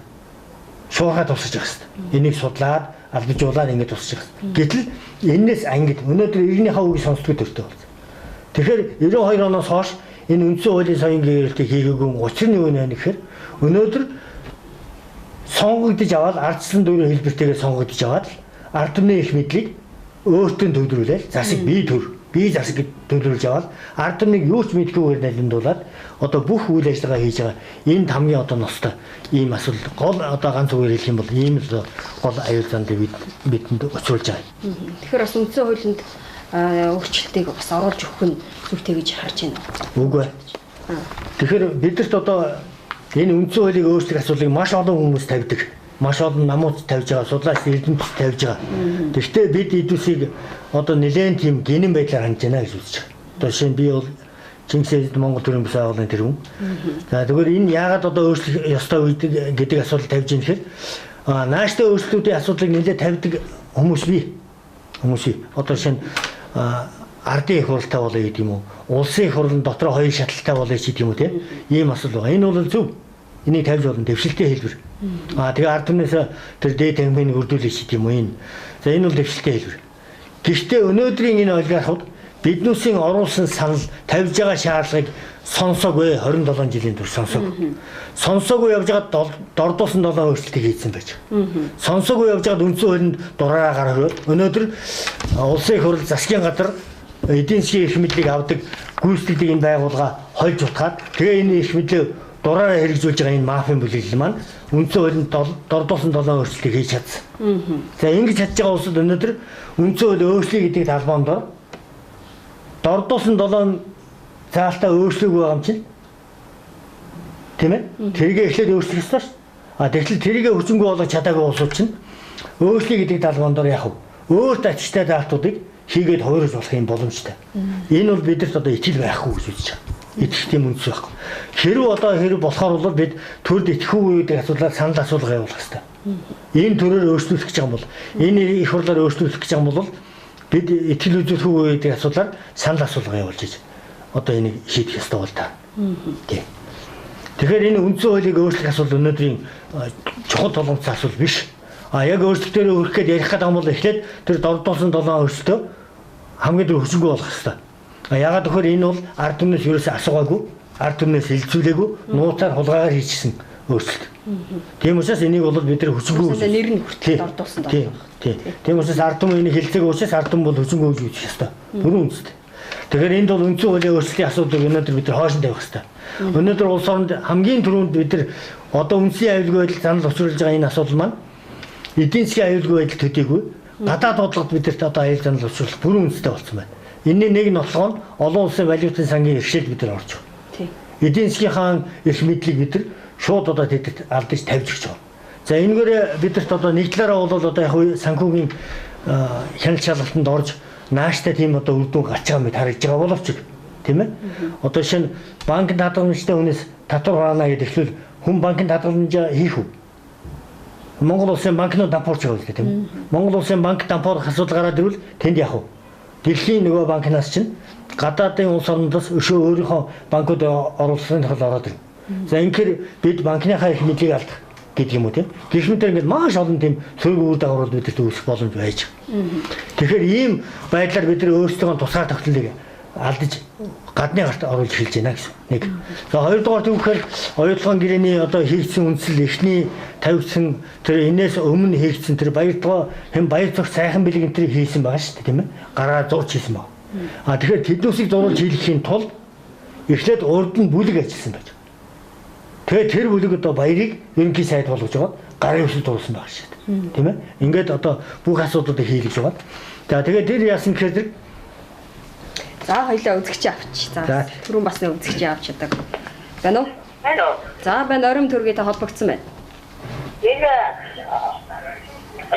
Шуурхай тусалж явах хэрэгтэй. Энийг судлаад, албажуулаад ингэж тусалж явах хэрэгтэй. Гэтэл энэс ангид өнөөдөр иргэнийхээ үгийг сонсдгүй төртэй болсон. Тэгэхээр 92 оноос хойш энэ үндсэн хуулийн соён гэрэлтийг хийгээгүй учир нь юу вэ гэхээр өнөөдөр сонгогдож аваад ардчлан дүүрэн хэлбэртэйгээр сонгогдож аваад ард түмний их мэдлийг өөртөө төвлөрүүлээл засаг бие төр бие засаг гэж төвлөрүүлж аваад ард түмнийг юу ч мэдэхгүйгээр налимдуулаад одоо бүх үйл ажиллагаа хийж байгаа энэ хамгийн одоо ностой ийм асуудал гол одоо ганц үгээр хэлэх юм бол ийм л гол аюул зандлыг бидэнд учруулж байгаа. Тэгэхээр бас үндсэн хуулинд өөрчлөлтийг бас оруулж өгөх нь зүйтэй гэж харж байна. Үгүй. Тэгэхээр бидэрт одоо энэ үндсэн хуулийг өөрчлөх асуудлыг маш олон хүмүүс тавьдаг. Маш олон намууд тавьж байгаа, судлаач эрдэмтэд тавьж байгаа. Гэхдээ бид эдүсийг одоо нэлээд тийм гинэн байдлаар хандж байна гэж үзэж байгаа. Одоо жишээ нь би бол Чингис Эзэд Монгол төрийн бүс байгууллагын тэргүүн. За тэгвэл энэ яагаад одоо өөрчлөх ёстой гэдэг асуудал тавьж байгаа гэхээр нааштай өөрчлөлтүүдийн асуудлыг нэлээд тавьдаг хүмүүс бий. Хүмүүс бий. Одоо жишээ нь ардын их хурлтай болъё гэдэг юм уу? Улсын их хурлын дотор хоёр шатлалтай болъё гэдэг юм уу те? Ийм асуудал байгаа. Энэ бол зөв. Энийг тавьж болно. Дэвшилтэй хэлбэр. Аа тэгээ ард түмнээс тэр дээд танхимыг өрдүүлэх гэдэг юм уу энэ. За энэ бол дэвшилтэй хэлбэр. Гэхдээ өнөөдрийн энэ олигархууд биднүүсийн оруулсан санал тавьж байгаа шаардлагыг сонсоогүй 27 жилийн турш сонсоогүй. Сонсоогүй явж байгаад дордуулсан 7 өөрчлөлтийг хийсэн байж. Сонсоогүй явж байгаад үндсэн хуулинд дураараа гаргаад өнөөдөр улсын их хурл засгийн газар эдийн засгийн эрх мэдлийг авдаг гүйцэтгэдэг энэ байгууллага хольж утгаад тэгээ энэ эрх мэдлээ дураараа хэрэгжүүлж байгаа энэ мафийн бүлэглэл маань үндсэн хуулинд дордуулсан 7 өөрчлөлтийг хийж чадсан. За ингэж чадж байгаа улсад өнөөдөр үндсэн хууль өөрчлөе гэдэг талбай дор дордуулсан 7 заалтаа өөрчлөөгүй байгаа юм чинь. Тийм ээ? Тэргээ эхлээд өөрчлөх ёстой шүү. А тэгтэл тэргээ хүчингүй болгож чадаагүй улсууд чинь өөрчлөе гэдэг талбай дор яах вэ? Өөрт ачтай заалтуудыг хийгээд хувирж болох юм боломжтой. Энэ бол бидэрт одоо итгэл байхгүй гэж үзэж байгаа. Итгэх тийм үндэс байхгүй. Хэрв одоо хэрв болохоор бол бид төрд итгэхгүй гэдэг асуудлаар санал асуулга явуулах хэрэгтэй. Энэ төрөөр өөрчлөх гэж байгаа юм бол энэ их хурлаар өөрчлөх гэж байгаа юм бол бид итгэл үзүүлэхгүй гэдэг асуудлаар санал асуулга явуулж иж одоо энийг шийдэх ёстой бол та. Тийм. Тэгэхээр энэ үндсэн хуулийг өөрчлөх асуудал өнөөдрийн чухал тулгамдсан асуудал биш. А яг өөрчлөлтөөр өрөх гээд ярих гэдэг юм бол эхлээд тэр дордуулсан 7 өөрчлөлтөө хамгийн түрүү хүчингүй болох ёстой. А ягаад гэвэл энэ бол ард түмнээс ерөөсөө асуугаагүй, ард түмнээс хэлцүүлээгүй, нууцаар хулгайгаар хийчихсэн өөрчлөлт. Тийм учраас энийг бол бид нар хүчингүй нэр нь хүртэл дордуулсан доо. Тийм. Тийм учраас ард түмэн энийг хэлцээгүй учраас ард түмэн бол хүчингүй гэж үзэх ёстой. Бүрэн үндэстэй. Тэгэхээр энд бол үндсэн хуулийн өөрчлөлтийн асуудлыг өнөөдөр бид нар хойш нь тавих ёстой. Өнөөдөр улс оронд хамгийн түрүүнд бид нар одоо үндсэн аюулгүй байдал санал учруулж байгаа энэ асуудал маань эдийн засгийн аюулгүй байдал төдийгүй гадаад бодлогод бидэрт одоо аюул занал учруулах бүрэн үндэстэй болсон байна. Энэний нэг нотлого нь олон улсын валютын сангийн иргэшилд бид нар орж байгаа. Тийм. Эдийн засгийнхаа эрх мэдлийг бид нар шууд одоо тэдэд алдаж тавьж өгч байгаа. За энэгээр бидэрт одоо нэг талаараа бол одоо яг санхүүгийн хяналт шалгалтанд орж нааштай тийм одоо үр дүн гарч байгаа мэт харагдж байгаа боловч тийм ээ. Одоо шинэ банкны хадгаламжтай хүнээс татвар хураана гэдэг эхлүүл хүн банкны хадгаламжаа хийх үү? Монгол улсын банкнууд дампуурч байгаа үстэй тийм үү? Монгол улсын банк дампуурах асуудал гараад ирвэл тэнд яах вэ? Дэлхийн нөгөө банкнаас чинь гадаадын улс орнуудаас өшөө өөрийнхөө банкуд оруулсны тулд ороод ирнэ. За ингэхээр бид банкныхаа их мэдлийг алдах гэдэг юм уу тийм? Гэх мэтэр ингээд маш олон тийм сөрөг үр дагаврууд бидэрт үүсэх боломж байж байгаа. Тэгэхээр ийм байдлаар бид нар өөрсдийнхөө тусгаар тогтнолыг алдаж гадны гарт оруулж эхэлж байна гэсэн. Нэг. За хоёрдугаар түүхээр оюутлогын гэрээний одоо хийгдсэн үндсэл эхний тавигдсан тэр энээс өмнө хийгдсэн тэр баяртгоо хэн баяр зогч сайхан бэлэг энэ тэрийг хийсэн байгаа шүү дээ тийм ээ. Гараа зурж хийсэн баг. А тэгэхээр тэднүүсийг зурулж хийлгэхийн тулд эхлээд урд нь бүлэг ажилласан байж. Тэгээд тэр бүлэг одоо баярыг ерөнхий сайд болгож байгаа гарын үсэл зурсан байгаа шүү дээ. Тийм ээ. Ингээд одоо бүх асуудлуудыг хийлгэж байгаа. За тэгээд тэр яасан гэхээр тэр За хоёлаа үзэгч авч. За түрүүн бас нэг үзэгч авч чадаг. Байна уу? Байна уу? За байна орим төргийтэй холбогдсон байна. Энэ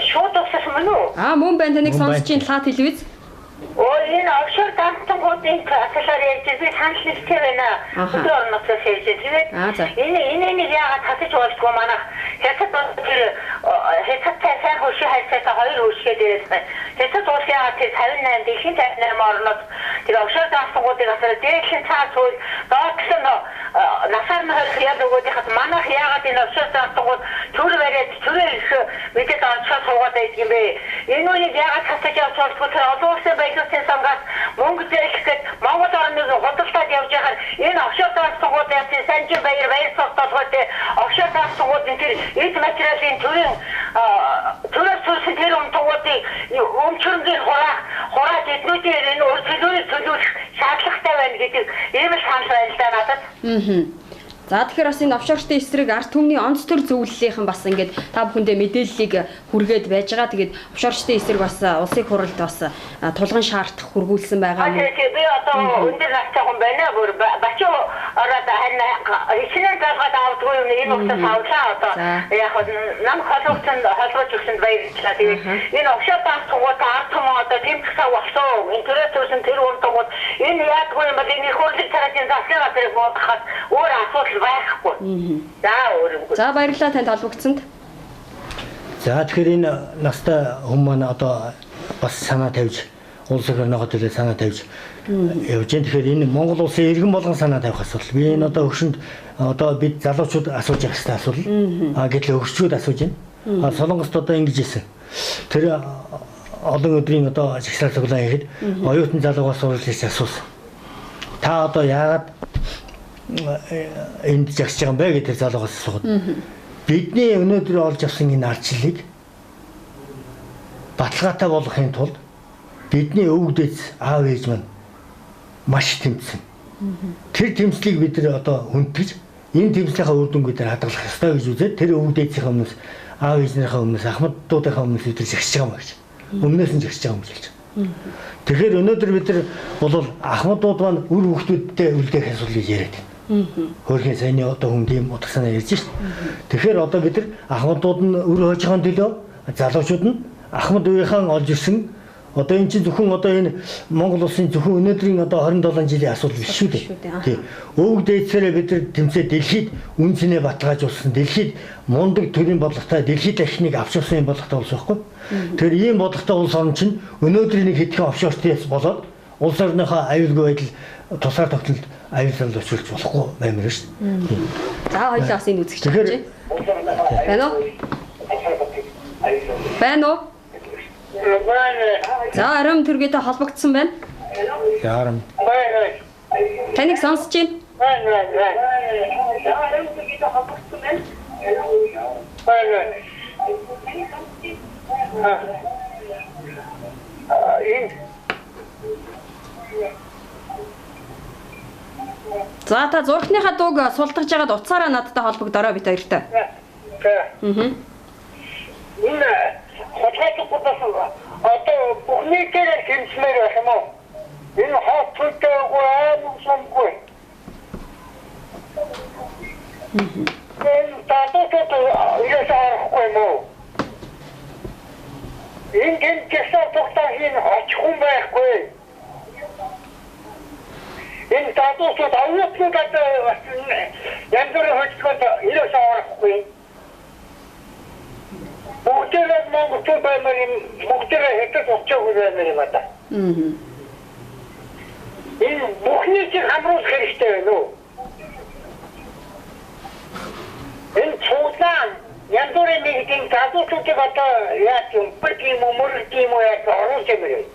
шууд өгсөн мөн үү? Аа мөн байна таныг сонсож чинь лаа телевиз. Оо энэ офшор дантангуудын талаар ярьж би санал нэгтэй байна. Хөдөө орон нутгаас ярьж. Тэгээд энэ энийг яагаад татаж болдгоо манайх хятад тэр хятадтай сайн хөршийн харьцаатай 2 хөршгээ дээрээс байна. Хятад улс яагаад тэр 58 дэлхийн 58 орнууд тэр офшор даалгавруудыг асар дээдлийн цаа цуул доотлон насаар нь хорих ял өгөөдийнхад манайх яагаад энэ офшор даалгаврууд төр бариад төрөө их мэдээд онцгой суугаад байдаг юм бэ? Энэ үнийг яагаад хасаж явж болтгүй тэр олон улсын баялуулсан сангаас мөнгө зээлэх гээд Монгол орныг худалдаад явж байхаар энэ офшор даалгаврууд яасан санжин баяр баяр цог толгойтой офшор даалгавруудын тэр эд материалын төрийн төрөөс төрсөн тэр умтгуудыг өмчөрнгийн хурааж эднүүдийн энэ үр төлөөрийг төлөвлөх шаардлагатай байна гэдэг ийм л санал байна л да надад. За тэгэхээр бас энэ офшорчдын эсрэг ард түмний онц төр зөвлөлийнхэн бас ингээд та бүхэндээ мэдээллийг хүргээд байж байгаа. Тэгээд офшорчдын эсрэг бас улсын хуралд бас тулгын шаардах хүргүүлсэн байгаа. Би одоо өндөр настай хүн байна. Бүр бачуу ороод харин хичнээн залгаад авдгүй юм энэ хугацаас авлаа одоо. Яг нам холбогдсон холбож өгсөнд баярлалаа. Тэгээд энэ офшор даалгаврууд ард түмэн одоо тэмцэх сав болсон. Энэ төрөөс төрсөн тэр умтгууд энэ яадгүй юм бол энэ их хурлын цаашийн засгийн газрыг буудахад өөр асуудал байхгүй. За өөр юм. За баярлалаа танд холбогдсонд. За тэгэхээр энэ настай хүмүүс маань одоо бас санаа тавьж улс орныхоо төлөө санаа тавьж явж байна. Тэгэхээр энэ Монгол улсын иргэн болгон санаа тавих асуудал. Би энэ одоо хөгшөнд одоо бид залуучууд асууж явах хэрэгтэй асуудал. А гэтэл хөгшчүүд асууж байна. А Солонгост одоо ингэж хэлсэн. Тэр олон өдрийн одоо жагсаал цуглаан хийхэд оюутан залуугаас сурвалжлаж асуусан. Та одоо яагаад энд жагсаж байгаа юм бэ гэдэг залуугаас асуугаад. Бидний өнөөдөр олж авсан энэ ардчлалыг баталгаатай болгохын тулд бидний өвөг дээдс аав ээж маань маш тэмцсэн. Тэр тэмцлийг бид нар одоо хүндэтгэж энэ тэмцлийнхаа үр дүнг бид нар хадгалах ёстой гэж үзээд тэр өвөг дээдсийнхээ өмнөөс аав ээж нарынхаа өмнөөс ахмадуудынхаа өмнөөс бид нар жагсаж байгаа юм гэж. Өмнөөс нь жагсаж байгаа юм гэж хэлж байгаа. Тэгэхээр өнөөдөр бид нар бол ахмадууд маань үр хөвгтүүдтэй үлдээх асуудлыг яриад байна. Хөөрхийн саяны одоо хүн тийм утга санаа ярьж шít. Тэгэхээр одоо бид нар ахмадууд нь үр хойжихын төлөө залуучууд нь ахмад үеийнхэн олж ирсэн одоо энэ чинь зөвхөн одоо энэ Монгол улсын зөвхөн өнөөдрийн одоо 27 жилийн асуудал биш шүү дээ. Тий. Өвөг дээдсээрээ бид нар тэмцээ дэлхийд үн цэнэ баталгаажуулсан, дэлхийд мундаг төрийн бодлоготой, дэлхийд дахиныг авч явсан юм бодлоготой улс байхгүй. Тэгэхээр ийм бодлоготой улс орн чинь өнөөдрийн нэг хэдхэн офшортээс болоод улс орныхоо аюулгүй байдал тусгаар тогтнолд аюул санал учруулж болохгүй баймаар шүү дээ. За хоёулаа бас энэ үзэгч байна. Байна уу? Байна уу? За оройн төргийтэй холбогдсон байна. За оройн. Таныг сонсож байна. За оройн төргийтэй холбогдсон байна. За та зурхныхаа дууг султгаж байгаад утсаараа надтай холбогдороо бид хоёртой. Энэ худалдаач одоо бүх нийтээр тэмцмээр байх юм уу? Энэ хот төлтөөгүй аймаг сумгүй. Энэ татууд ерөөсөө орохгүй юм уу? Энэ тэмцсэн тогтоох энэ очих хүн байхгүй. Энэ татууд авьяатлууд одоо янз бүрийн хөдөлгөөнд ерөөсөө орохгүй. Бүгдээрээ Монголчууд баймаар юм, бүгдээрээ хятад очоогүй баймаар юм аа. Энэ бүхний чинь хамруулах хэрэгтэй байна уу? Энэ цуглаан янз бүрийн нэг тийм залуучуудыг одоо яаж юм бэрх юм уу, мөрөх юм уу яаж оруулж юм бэ?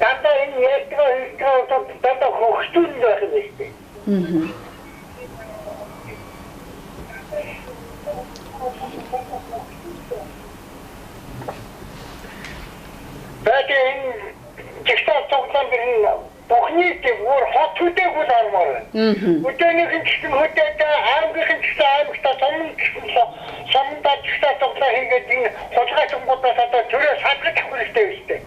Дандаа энэ ярьдгаа хэлдгээ одоо дандаа хөгжүүл байх юм шүү дээ. Тэгээд энэ жигсаал цуглаан дэр нь бүхний бүр хот хөдөөгүй л ормоор байна. Өдөөнийх нь гэсэн хөдөөтэй, аймгийнх нь гэсэн аймагтай, сумын гэсэн сумдаа жигсаал цуглаан хийгээд энэ хулгай чунгуудаас одоо төрөө садгаж авах хэрэгтэй юм шүү дээ.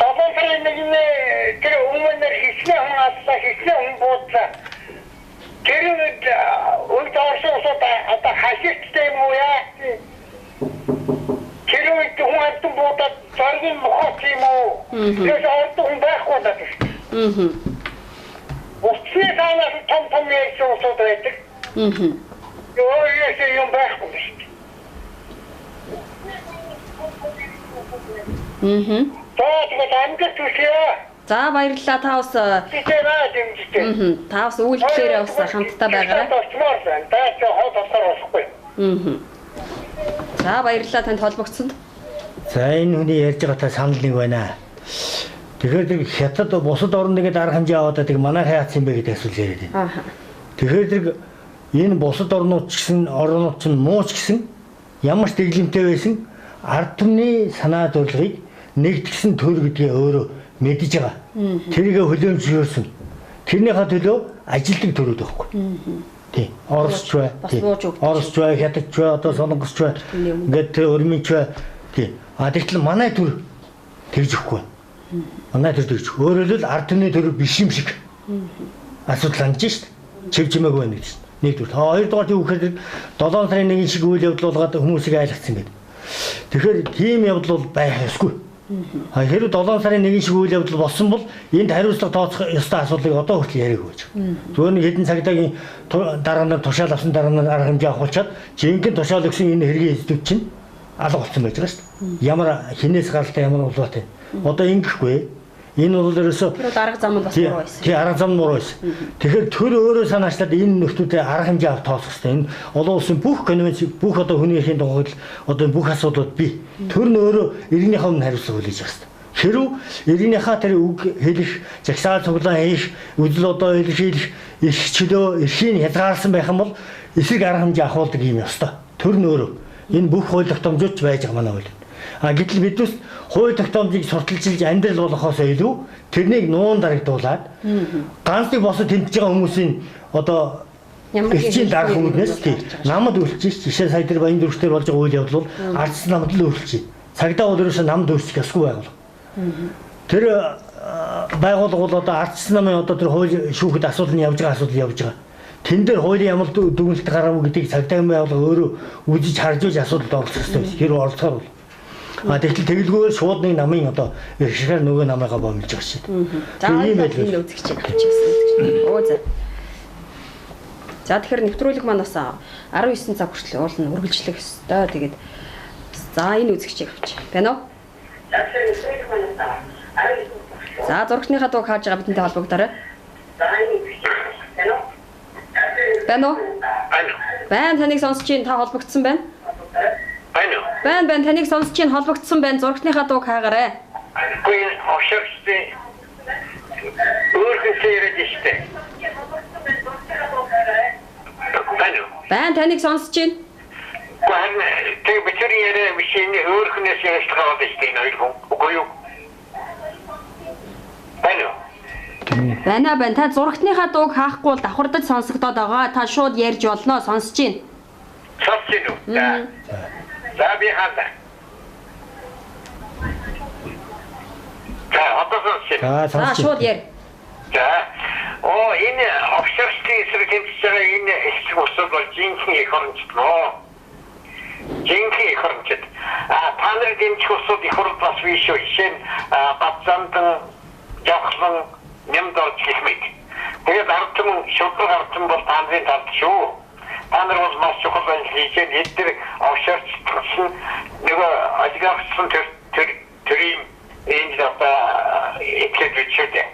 Долоон сарын нэгний тэр өмнөр хичнээн хүн аллаа, хичнээн хүн буудлаа. Тэр үед үед орсон улсууд одоо хашигчтай юм уу яа? Тэр үед хүн амтан буудаад зоргийн мохот юм уу? Тэр ордог хүн байхгүй надад. Уцны Манайх том том ярьсан улсууд байдаг. Өөр юм байхгүй шүү дээ. За тэгээд амжилт хүсье. За баярлалаа, та бас та бас үйлдэлээрээ бас хамтдаа байгаарай. За баярлалаа танд холбогдсонд. За энэ хүний ярьж байгаатай санал нэг байна. Тэгэхээр тэр хятад бусад орн нэгэд арга хэмжээ аваад байдаг, манайх яатсан бэ гэдэг асуулт яриад байна. Тэгэхээр тэр энэ бусад орнууд ч гэсэн орнууд чинь муу ч гэсэн ямар ч дэглэмтэй байсан ард түмний санаа зорилгыг нэгтгсэн төр гэдгээ өөрөө мэдэж байгаа. Тэрийгэ хүлээн зөвшөөрсөн. Тэрнийхээ төлөө ажилтдаг төрүүд байхгүй. Тий. Оросч бай. Оросч бай, хятадч бай, одоо солонгосч бай. Ингээд тэр өрмөнч бай. Тий. А тэгтэл манай төр тэгж өгөхгүй. Манай төр тэгж. Өөрөөр хэлбэл ард түмний төр биш юм шиг. Асуудал хандж шít. Чив чимээгүй байна гэж. Нэгдүгээр. Хоёрдугаар юу гэхээр 7 сарын 1 шиг үйл явдал болгоод хүмүүсийг айлгацсан гэдэг. Тэгэхээр тийм явдал бол байх ёсгүй. Хэрвээ 7 сарын 1 шиг үйл явдал болсон бол энд хариуцлага тооцох ёстой асуудлыг одоо хүртэл яриаг байж. Зүгээр нэг хэдэн цагдаагийн дараа нь тушаал авсан дараа нь арга хэмжээ авахулчаад жинхэнэ тушаал өгсөн энэ хэргийн эздүүд чинь алга болсон байж байгаа шүү дээ. Ямар хинээс гаралтай ямар улбаатай. Одоо ингэхгүй. Энэ бол ерөөсөө арга зам нь бас буруу байсан. Тий, арга зам нь буруу байсан. Тэгэхээр төр өөрөө санаачлаад энэ нөхдүүдэд арга хэмжээ авах тооцох хэрэгтэй. Энэ олон улсын бүх конвенц, бүх одоо хүний эрхийн тухайд одоо бүх асуудлууд бий. Төр нь өөрөө иргэнийхээ өмнө хариуцлага хүлээж авах хэрэгтэй. Хэрв иргэнийхээ тэр үг хэлэх, жагсаал цуглаан хийх, үзэл бодоо илэрхийлэх эрх чөлөө, эрхийг хязгаарласан байх юм бол эсрэг арга хэмжээ авахулдаг юм ёстой. Төр нь өөрөө энэ бүх хууль тогтоомжууд ч байж байгаа манай хууль. А гэтэл биднес хууль тогтоомжийг сурталчилж амьдрал болгохоос илүү тэрнийг нуун дарагдуулаад ганц нэг босод тэмтэж байгаа хүмүүсийн одоо эрчийн дарах үүднээс тий намд үйлчиж жишээ сая тэр баян дөрвчдэр болж байгаа үйл явдал бол ардс намд л үйлчиж. Цагдаа бол ерөөсөө намд үйлчих ёсгүй байгуулга. Тэр байгууллага бол одоо ардс намын одоо тэр хууль шүүхэд асуудал нь явж байгаа асуудал явж байгаа. Тэн дээр хуулийн ямар дүгнэлт гарав гэдгийг цагдаагийн байгууллага өөрөө үзэж харж үж асуудалд оролцох ёстой. Хэрвээ оролцохоор бол А тэгтэл тэгэлгүйгээр шууд нэг намын одоо эрхшгээр нөгөө намыгаа бомилж байгаа шээ. За ийм байдал энэ үзэгчийг авчихсан үзэгч. Оо за. За тэгэхээр нэвтрүүлэг маань бас 19 цаг хүртэл уулна үргэлжлэх ёстой. Тэгээд за энэ үзэгчийг авчих. Байна уу? За тэгэхээр нэвтрүүлэг маань бас 19. За зурагтныхаа дууг хааж байгаа бидэнтэй холбогдоорой. За энэ үзэгчийг байна уу? Байна уу? Байна. Таныг сонсож чинь та холбогдсон байна. Байна. Байна байна таныг сонсож чинь холбогдсон байна. Зурагтныхаа дууг хаагаарай. Үгүй овшогчдын өөрхөнсөө яриад штэ. Байна. Байна таныг сонсож чинь. Үгүй тэг бичэр яриа биш энэ өөрхөнөөс ярьж байгаа штэ энэ хоёр хүн. Үгүй юу? Байна. Байна байна. Та зурагтныхаа дууг хаахгүй бол давхардаж сонсогдоод байгаа. Та шууд ярьж болно сонсож чинь. Сонсож чинь үү? За. За би хаана. За одоо сонсож. За шууд яар. За. Оо энэ офшорчдын эсрэг тэмцэж байгаа энэ эсрэг усуд бол жинхэнэ эх орончд нөө. Жинхэнэ эх орончд. А та нарын дэмжих усуд эх орнд бас биш шүү. Жишээ нь Бадзандан, Жавхлан, Нямд орж гэх мэт. Тэгээд ард түмэн шудраг ард түмэн бол та нарын талд шүү. Та нар бол маш чухал ажил хийж байна. Эдгээр офшорчдсон нөгөө олигархчсан төр төрийн энд одоо итгэж бичдэг.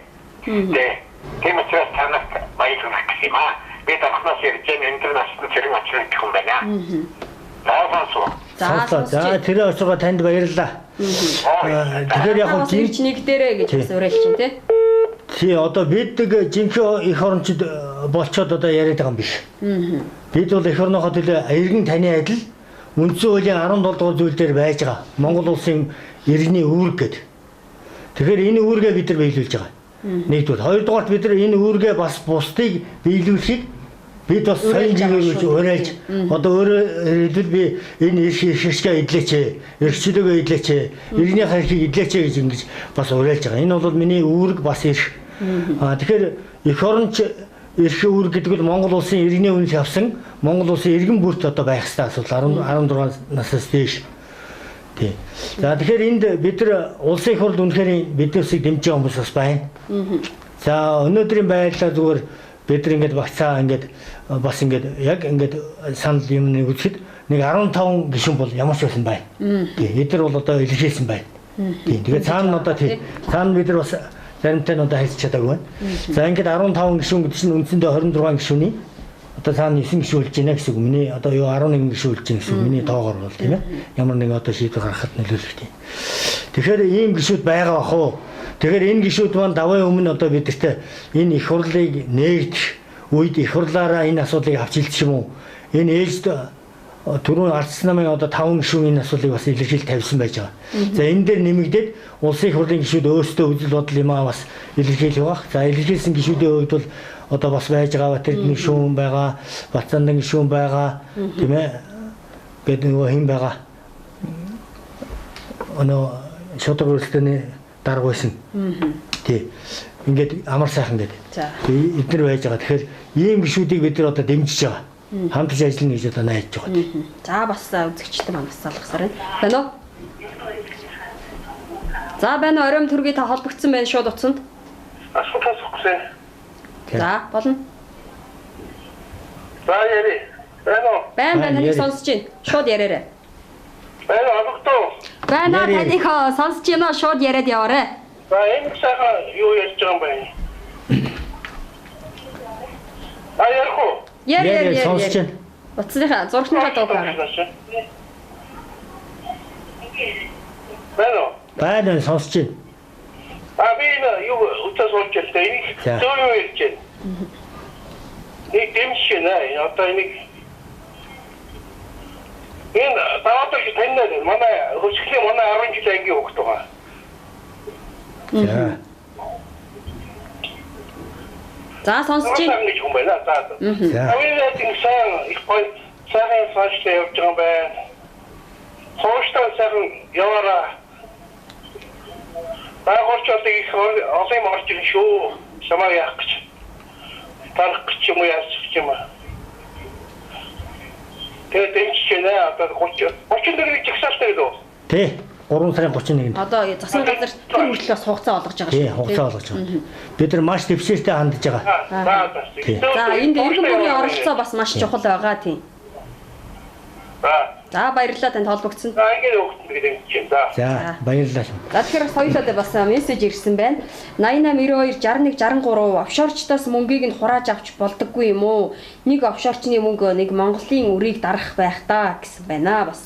Тийм учраас та нарт баярлах гэсэн юм аа. Би давхнаас ярьж байна. Өндөр насны цэрэг очрог гэх юм байна. За за тэр очрогоо танд баярлалаа. Тэгэхээр яг хөө нэг дээрээ гэж бас уриалж чинь тий. Тий одоо бид жинхэнэ эх орончид болчоод одоо яриад байгаа юм биш. Бид бол эх орныхоо төлөө иргэн таны адил үндсэн хуулийн 17 дугаар зүйл дээр байж байгаа. Монгол улсын иргэний үүрэг гэдэг. Тэгэхээр энэ үүргээ бид нар биелүүлж байгаа. Нэгдүгээр. Хоёрдугаарт бид нар энэ үүргээ бас бусдыг биелүүлэхийг бид бас соёл жигээрүүлж уриалж одоо өөрөөр хэлбэл би энэ эрх эрхшгээ эдлээч, эрх чөлөөгөө эдлээч, иргэнийхээ эрхийг эдлээч гэж ингэж бас уриалж байгаа. Энэ бол миний үүрэг бас эрх. Тэгэхээр эх оронч эрх үүрэг гэдэг бол Монгол улсын иргэний үнэлж авсан Монгол улсын иргэн бүрт одоо байх ёстой асуудал 16 наснаас дээш. Тий. За тэгэхээр энд бид нар улсын их хурл үнэхээр биднээсийг дэмжиж байгаа хүмүүс бас байна. За өнөөдрийн байдлаа зүгээр Бид нар ингээд багцаа ингээд бас ингээд яг ингээд санал юм нэг үзэхэд нэг 15 гишүүн бол ямар ч байсан байна. Тийм. Эдгээр бол одоо илэрхийлсэн байна. Тийм. Тэгээд цаана одоо тийм. Цаана бид нар бас заримтай нь одоо хайцж чадаагүй байна. За ингээд 15 гишүүн гэдэг чинь үндсэндээ 26 гишүүний одоо цаана 9 гишүүн үлж байна гэсэн үг. Миний одоо юу 11 гишүүн үлж байна гэсэн үг. Миний тоогоор бол тийм ээ. Ямар нэгэн одоо шийдвэр гаргахад нөлөөлөх тийм. Тэгэхээр ийм гишүүд байгаа бах уу? Тэгэхээр энэ гишүүд маань давын өмнө одоо бидэртээ энэ их хурлыг нээгдэх үед их хурлаараа энэ асуудлыг авч илчих юм уу? Энэ ээлжид түрүүн ардсан намын одоо 5 гишүүн энэ асуудлыг бас илэрхийл тавьсан байж байгаа. За энэ дээр нэмэгдээд улсын их хурлын гишүүд өөрсдөө үзэл бодол юм аа бас илэрхийлэх байх. За илэрхийлсэн гишүүдийн хувьд бол одоо бас байж байгаа Батэрдэн гишүүн байгаа, Бацандан гишүүн байгаа, тийм ээ. Гээд нөгөө хэн байгаа? Өнөө шудраг өрсөлдөөний дарга байсан. Тий. Ингээд амар сайхан гэдэг. Эднэр байж байгаа. Тэгэхээр ийм гишүүдийг бид нар одоо дэмжиж байгаа. Хамтарч ажиллана гэж одоо найдаж байгаа. За бас үзэгчтэй маань бас салгасаар байна. Байна уу? За байна уу? Оройн төргий та холбогдсон байна шууд утсанд. Асуулт асуухгүй. За болно. За яри. Байна уу? Байна байна таныг сонсож байна. Шууд яриарай. Байна холбогдоо. Байна таныг сонсож байна шууд яриад яваарай. За энэ сайхан юу ярьж байгаа юм бэ? А ярих уу? Яри сонсож байна. Утасныхаа зургийнхаа дууг хараа. Байна уу? Байна сонсож байна. А би юу утас болж байна. Энийг зөв юу ярьж байна? Нэг дэмжиж байна. Одоо энийг энэ даваатар таньнаа манай хөвсгөлийн манай 10 жил ангийн хүүхэд байгаа. За. За сонсож байна. Гэж хүн байна. За. Авийн тийм сайн их гоё сайхан цаашдаа явж байгаа юм байна. Хууштай сайхан яваараа. Байгууллагууд их олон юм орж ирнэ шүү. Самаа яах гэж. Тарах гэж юм уу яах гэж юм аа. Тэгээд дэмжиж байна. Одоо 34-ний жагсаалтай гэдэг үү? Тий. 3 сарын 31-нд. Одоо засгийн газар тэр хүртэл бас хугацаа олгож байгаа шүү. Тий, хугацаа олгож байгаа. Бид нар маш дэвшээртэй хандж байгаа. За, энд иргэн бүрийн оролцоо бас маш чухал байгаа тийм. За, баярлалаа танд холбогдсон. За, ингээд өгсөн гэдэг юм чинь. За, баярлалаа. За, тэгэхээр бас хоёулаа бас мессеж ирсэн байна. 88 92 61 63 офшорчдоос мөнгийг нь хурааж авч болдоггүй юм уу? Нэг офшорчны мөнгө нэг Монголын үрийг дарах байх та гэсэн байна бас.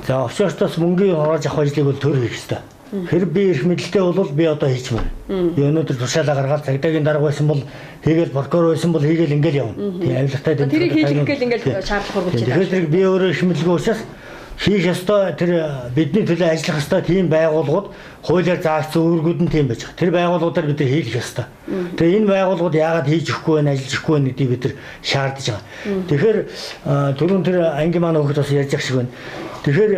За, офшорчдоос мөнгийг хурааж авах ажлыг бол төр хийх ёстой. Хэрэг би эрх мэдэлтэй бол би одоо хийчмээр. Би өнөөдөр тушаалаа гаргаад цагдаагийн дарга байсан бол хийгээл прокурор байсан бол хийгээл ингээл явна. Тийм авилгатай дэмжих. Тэрийг хийж өгөх гээл ингээл шаардлага хүргэж байна. Тэгэхээр тэр би өөрөө эрх мэдэлгүй учраас хийх ёстой тэр бидний төлөө ажиллах ёстой тийм байгууллагууд хуулиар заагдсан үүргүүд нь тийм байж байгаа. Тэр байгууллагуудаар бид нар хийх ёстой. Тэгээ энэ байгууллагууд яагаад хийж өгөхгүй байна, ажиллаж өгөхгүй байна гэдгийг бид нар шаардж байгаа. Тэгэхээр түрүүн тэр ангийн маань хүүхэд бас ярьж байгаа шиг байна. Тэгэхээр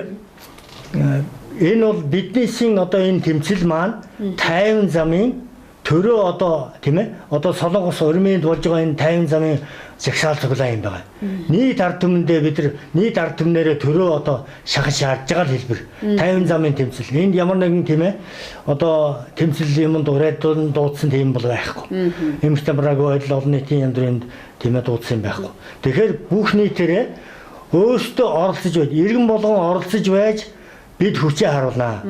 энэ бол биднээсийн одоо энэ тэмцэл маань 50 замын төрөө одоо тийм ээ одоо Солонгос урмынд болж байгаа энэ 50 замын жагсаал цуглаан юм байгаа. Нийт ард түмэндээ бид нар нийт ард түмнээрээ төрөө одоо шахаж шаардж байгаа л хэлбэр. 50 замын тэмцэл. Энд ямар нэгэн тийм ээ одоо тэмцэл юмд урайд дуудсан тийм бол байхгүй. Эмх тамраагүй байдал олон нийтийн янз бүрийн тийм ээ дуудсан юм байхгүй. Тэгэхээр бүх нийтээрээ өөрсдөө оролцож байж, иргэн болгон оролцож байж бид хүчээ харуулнаа.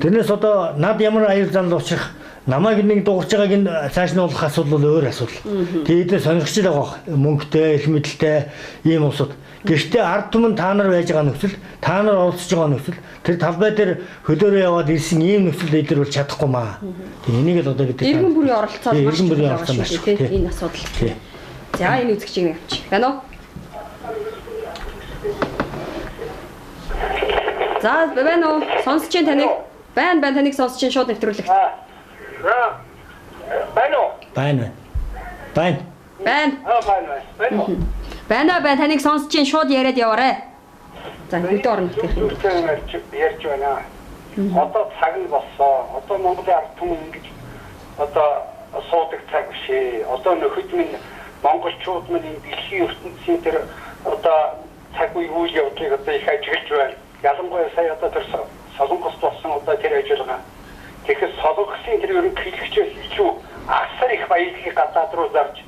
Тэрнээс одоо над ямар аюул занал учрах намайг нэг дуугарч байгааг нь цааш нь болох асуудал бол өөр асуудал. Тэгээд эдгээр сонирхч л байгаа мөнгөтэй, эрх мэдэлтэй ийм улсууд. Гэхдээ ард түмэн та нар байж байгаа нөхцөл, та нар оролцож байгаа нөхцөл, тэр талбай дээр хөлөөрөө яваад ирсэн ийм нөхцөл эдгээр бол чадахгүй маа. Тийм энийг л одоо бид иргэн бүрийн оролцоо маш чухал тийм энэ асуудал. За энэ үзэгчийг нэг авчих. Байна уу? За байна уу? Сонсож чинь таныг. Байна байна таныг сонсож чинь шууд нэвтрүүлэгт. За. Байна уу? Байна. Байна. Байна. Аа байна. Байна уу? Байна байна таныг сонсож чинь шууд яриад яваарэ. За хөдөө орон нутгийн ярьж байна. Одоо цаг нь болсон. Одоо Монголын ард түмэн ингэж одоо суудаг цаг биш ээ. Одоо нөхөд минь монголчууд минь энэ дэлхийн ертөнцийн тэр одоо цаг үе үйл явдлыг одоо их ажиглаж байна. Ялангуяа сая одоо тэр Солонгост болсон одоо тэр ажиллагаа. Тэгэхээр Солонгосын тэр ерөнхийлөгчөөс илүү Асар их баялагийг гадаад руу зарж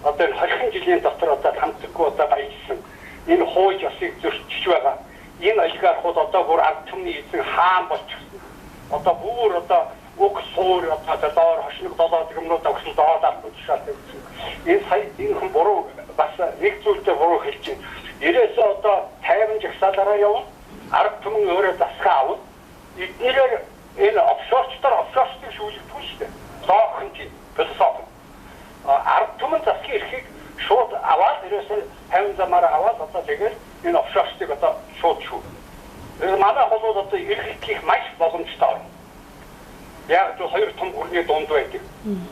одоо энэ 20 жилийн дотор одоо хамтдаггүй одоо баяжсан энэ хууль ёсыг зөрчиж байгаа. Энэ олигархууд одоо бүр ард түмний эзэн хаан болчихсон. Одоо бүр одоо уг суур одоо доор хошног долоод юмнууд өгсөн доод албан тушаал тавьсан. Энэ сая энэ хүн буруу бас нэг зүйлдээ буруу хэлж байна. Ерөөсөө одоо 50 жагсаалаараа явна. Ард түмэн өөрөө засгаа авна. Эднэрээр энэ офшорчдоор офшорчдыг шүүлэгдэхгүй шүү дээ. Логик нь философи. Ард түмэн засгийн эрхийг шууд аваад ерөөсөө 50 замаараа аваад одоо тэгээд энэ офшорчдыг одоо шууд шүүх. Тэр манай холууд одоо эргэлдэх маш боломжтой орно. Яг л хоёр том гүрний дунд байдаг.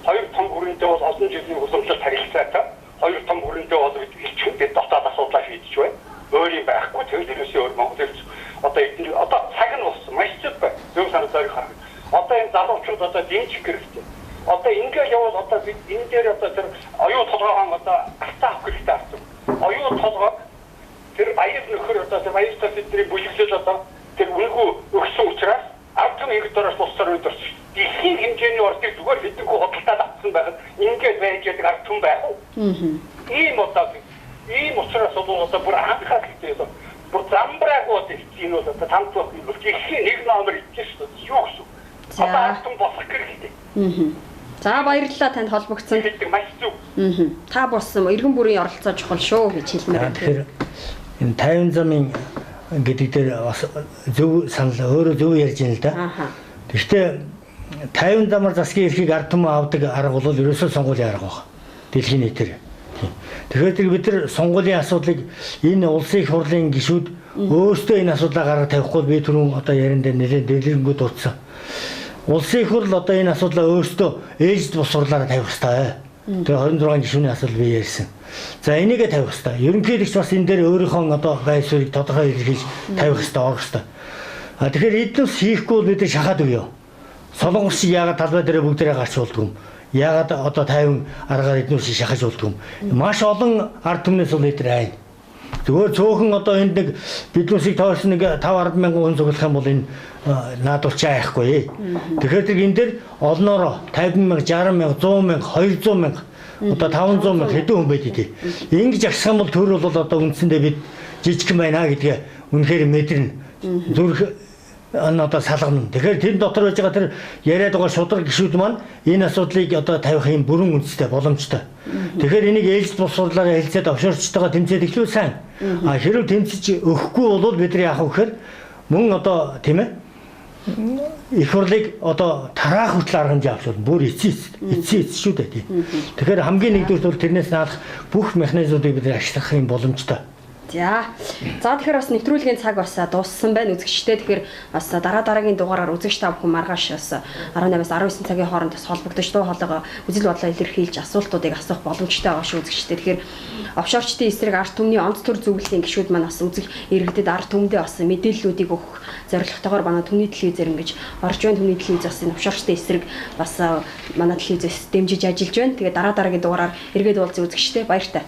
Хоёр том гүрэнтэй бол олон жилийн уламжлалт харилцаатай. Хоёр том гүрэнтэй бол элчинд дотоод асуудлаа шийдэж байна. Өөр юм байхгүй. Тэгэл ерөөсөө өөр Монгол элч одоо эдгээр одоо цаг нь болсон. Маш зүг байна. Зөв санаа зориг харах. Одоо энэ залуучууд одоо дэмжих хэрэгтэй. Одоо ингээд явбал одоо бид энэ дээр одоо тэр оюу толгойн одоо алтаа авах хэрэгтэй авсан. Оюу толгой тэр баяр нөхөр одоо тэр баяртай бидний бүлэглэл одоо тэр үнэгүй өгсөн учраас ард түмэн их дороос бусдаар өдөрч дэлхийн хэмжээний ордыг зүгээр хэдэн хүү худалдаад авсан байхад ингээд байж яадаг ард түмэн байх уу? Ийм одоо ийм учраас бол одоо бүр анхаарал хэрэгтэй. Бүр замбраагүй одоо энэ бол одоо тамтлах юм бол дэлхийн нэг номер ичж шүү дээ. Юу гэсэн? Одоо ард түмэн босох хэрэгтэй. За баярлалаа танд холбогдсон. Маш зөв. Та болсон иргэн бүрийн оролцоо чухал шүү гэж хэлмээр байна. Тэгэхээр энэ 50 замын гэдэг дээр бас зөв санал өөрөө зөв ярьж байна л да. Гэхдээ 50 замаар засгийн эрхийг ард түмэн авдаг арга бол ерөөсөө сонгуулийн арга баг. Дэлхийн нийтээр. Тэгэхээр тэр бид нар сонгуулийн асуудлыг энэ улсын их хурлын гишүүд өөрсдөө энэ асуудлаа гаргаж тавихгүй би түрүүн одоо ярин дээр нэлээд дэлгэрэнгүй дурдсан. Улсын их хурл одоо энэ асуудлаа өөрсдөө ээлжид бус хурлаараа тавих ёстой. Тэгээ 26 гишүүний асуудал би ярьсан. За энийгээ тавих ёстой. Ерөнхийлөгч бас энэ дээр өөрийнхөө одоо байр суурийг тодорхой илэрхийлж тавих ёстой, орох ёстой. А тэгэхээр эднээс хийхгүй бол бид нар шахаад өгөө. Солонгос шиг яагаад талбай дээр бүгдээрээ гарч болдгоо юм? Яагаад одоо 50 аргаар эднээс шахаж болдгоо юм? Маш олон ард түмнээс бол эдгээр айн. Зүгээр цөөхөн одоо энд нэг биднүүсийг тоолсон нэг 5 10 мянган хүн цуглах юм бол энэ наадвал айхгүй. Тэгэхээр тэр энэ дээр олноороо 50 мянга, 60 мянга, 100 мянга, 200 мянга одоо 500 мянга хэдэн хүн байд тий. Ингэж агсах юм бол төр бол одоо үндсэндээ бид жижигхэн байна гэдгээ үнэхээр мэдэрнэ. Зүрх энэ одоо салгана. Тэгэхээр тэр дотор байж байгаа тэр яриад байгаа шударга гишүүд маань энэ асуудлыг одоо тавих юм бүрэн үндэстэй боломжтой. Тэгэхээр энийг ээлжид бус хурлаараа хэлцээд офшорчтойгоо тэмцээд эхлүүл сайн. А хэрвээ тэмцэж өгөхгүй бол бид нар яах вэ гэхээр мөн одоо тийм ээ их хурлыг одоо тараах хүртэл арга хэмжээ авч болно. Бүр эцсийн эц шүү дээ тийм. Тэгэхээр хамгийн нэгдүгээр бол тэрнээс наалах бүх механизмуудыг бид нар ашиглах юм боломжтой. За. За тэгэхээр бас нэвтрүүлгийн цаг бас дууссан байна үзэгчтэй. Тэгэхээр бас дараа дараагийн дугаараар үзэгч та бүхэн маргааш бас 18-аас 19 цагийн хооронд бас холбогдож дуу хоолойгоо үзэл бодлоо илэрхийлж асуултуудыг асуух боломжтой байгаа шүү үзэгчтэй. Тэгэхээр офшорчдын эсрэг ард түмний онц төр зөвлөлийн гишүүд маань бас үзэг иргэдэд ард түмдээ бас мэдээллүүдийг өгөх зорилготойгоор манай түмний телевизээр ингэж орж байна. Түмний телевиз бас энэ офшорчдын эсрэг бас манай телевизээс дэмжиж ажиллаж байна. Тэгээ дараа дараагийн дугаараар эргээд уулзъя үзэгчтэй. Баяртай.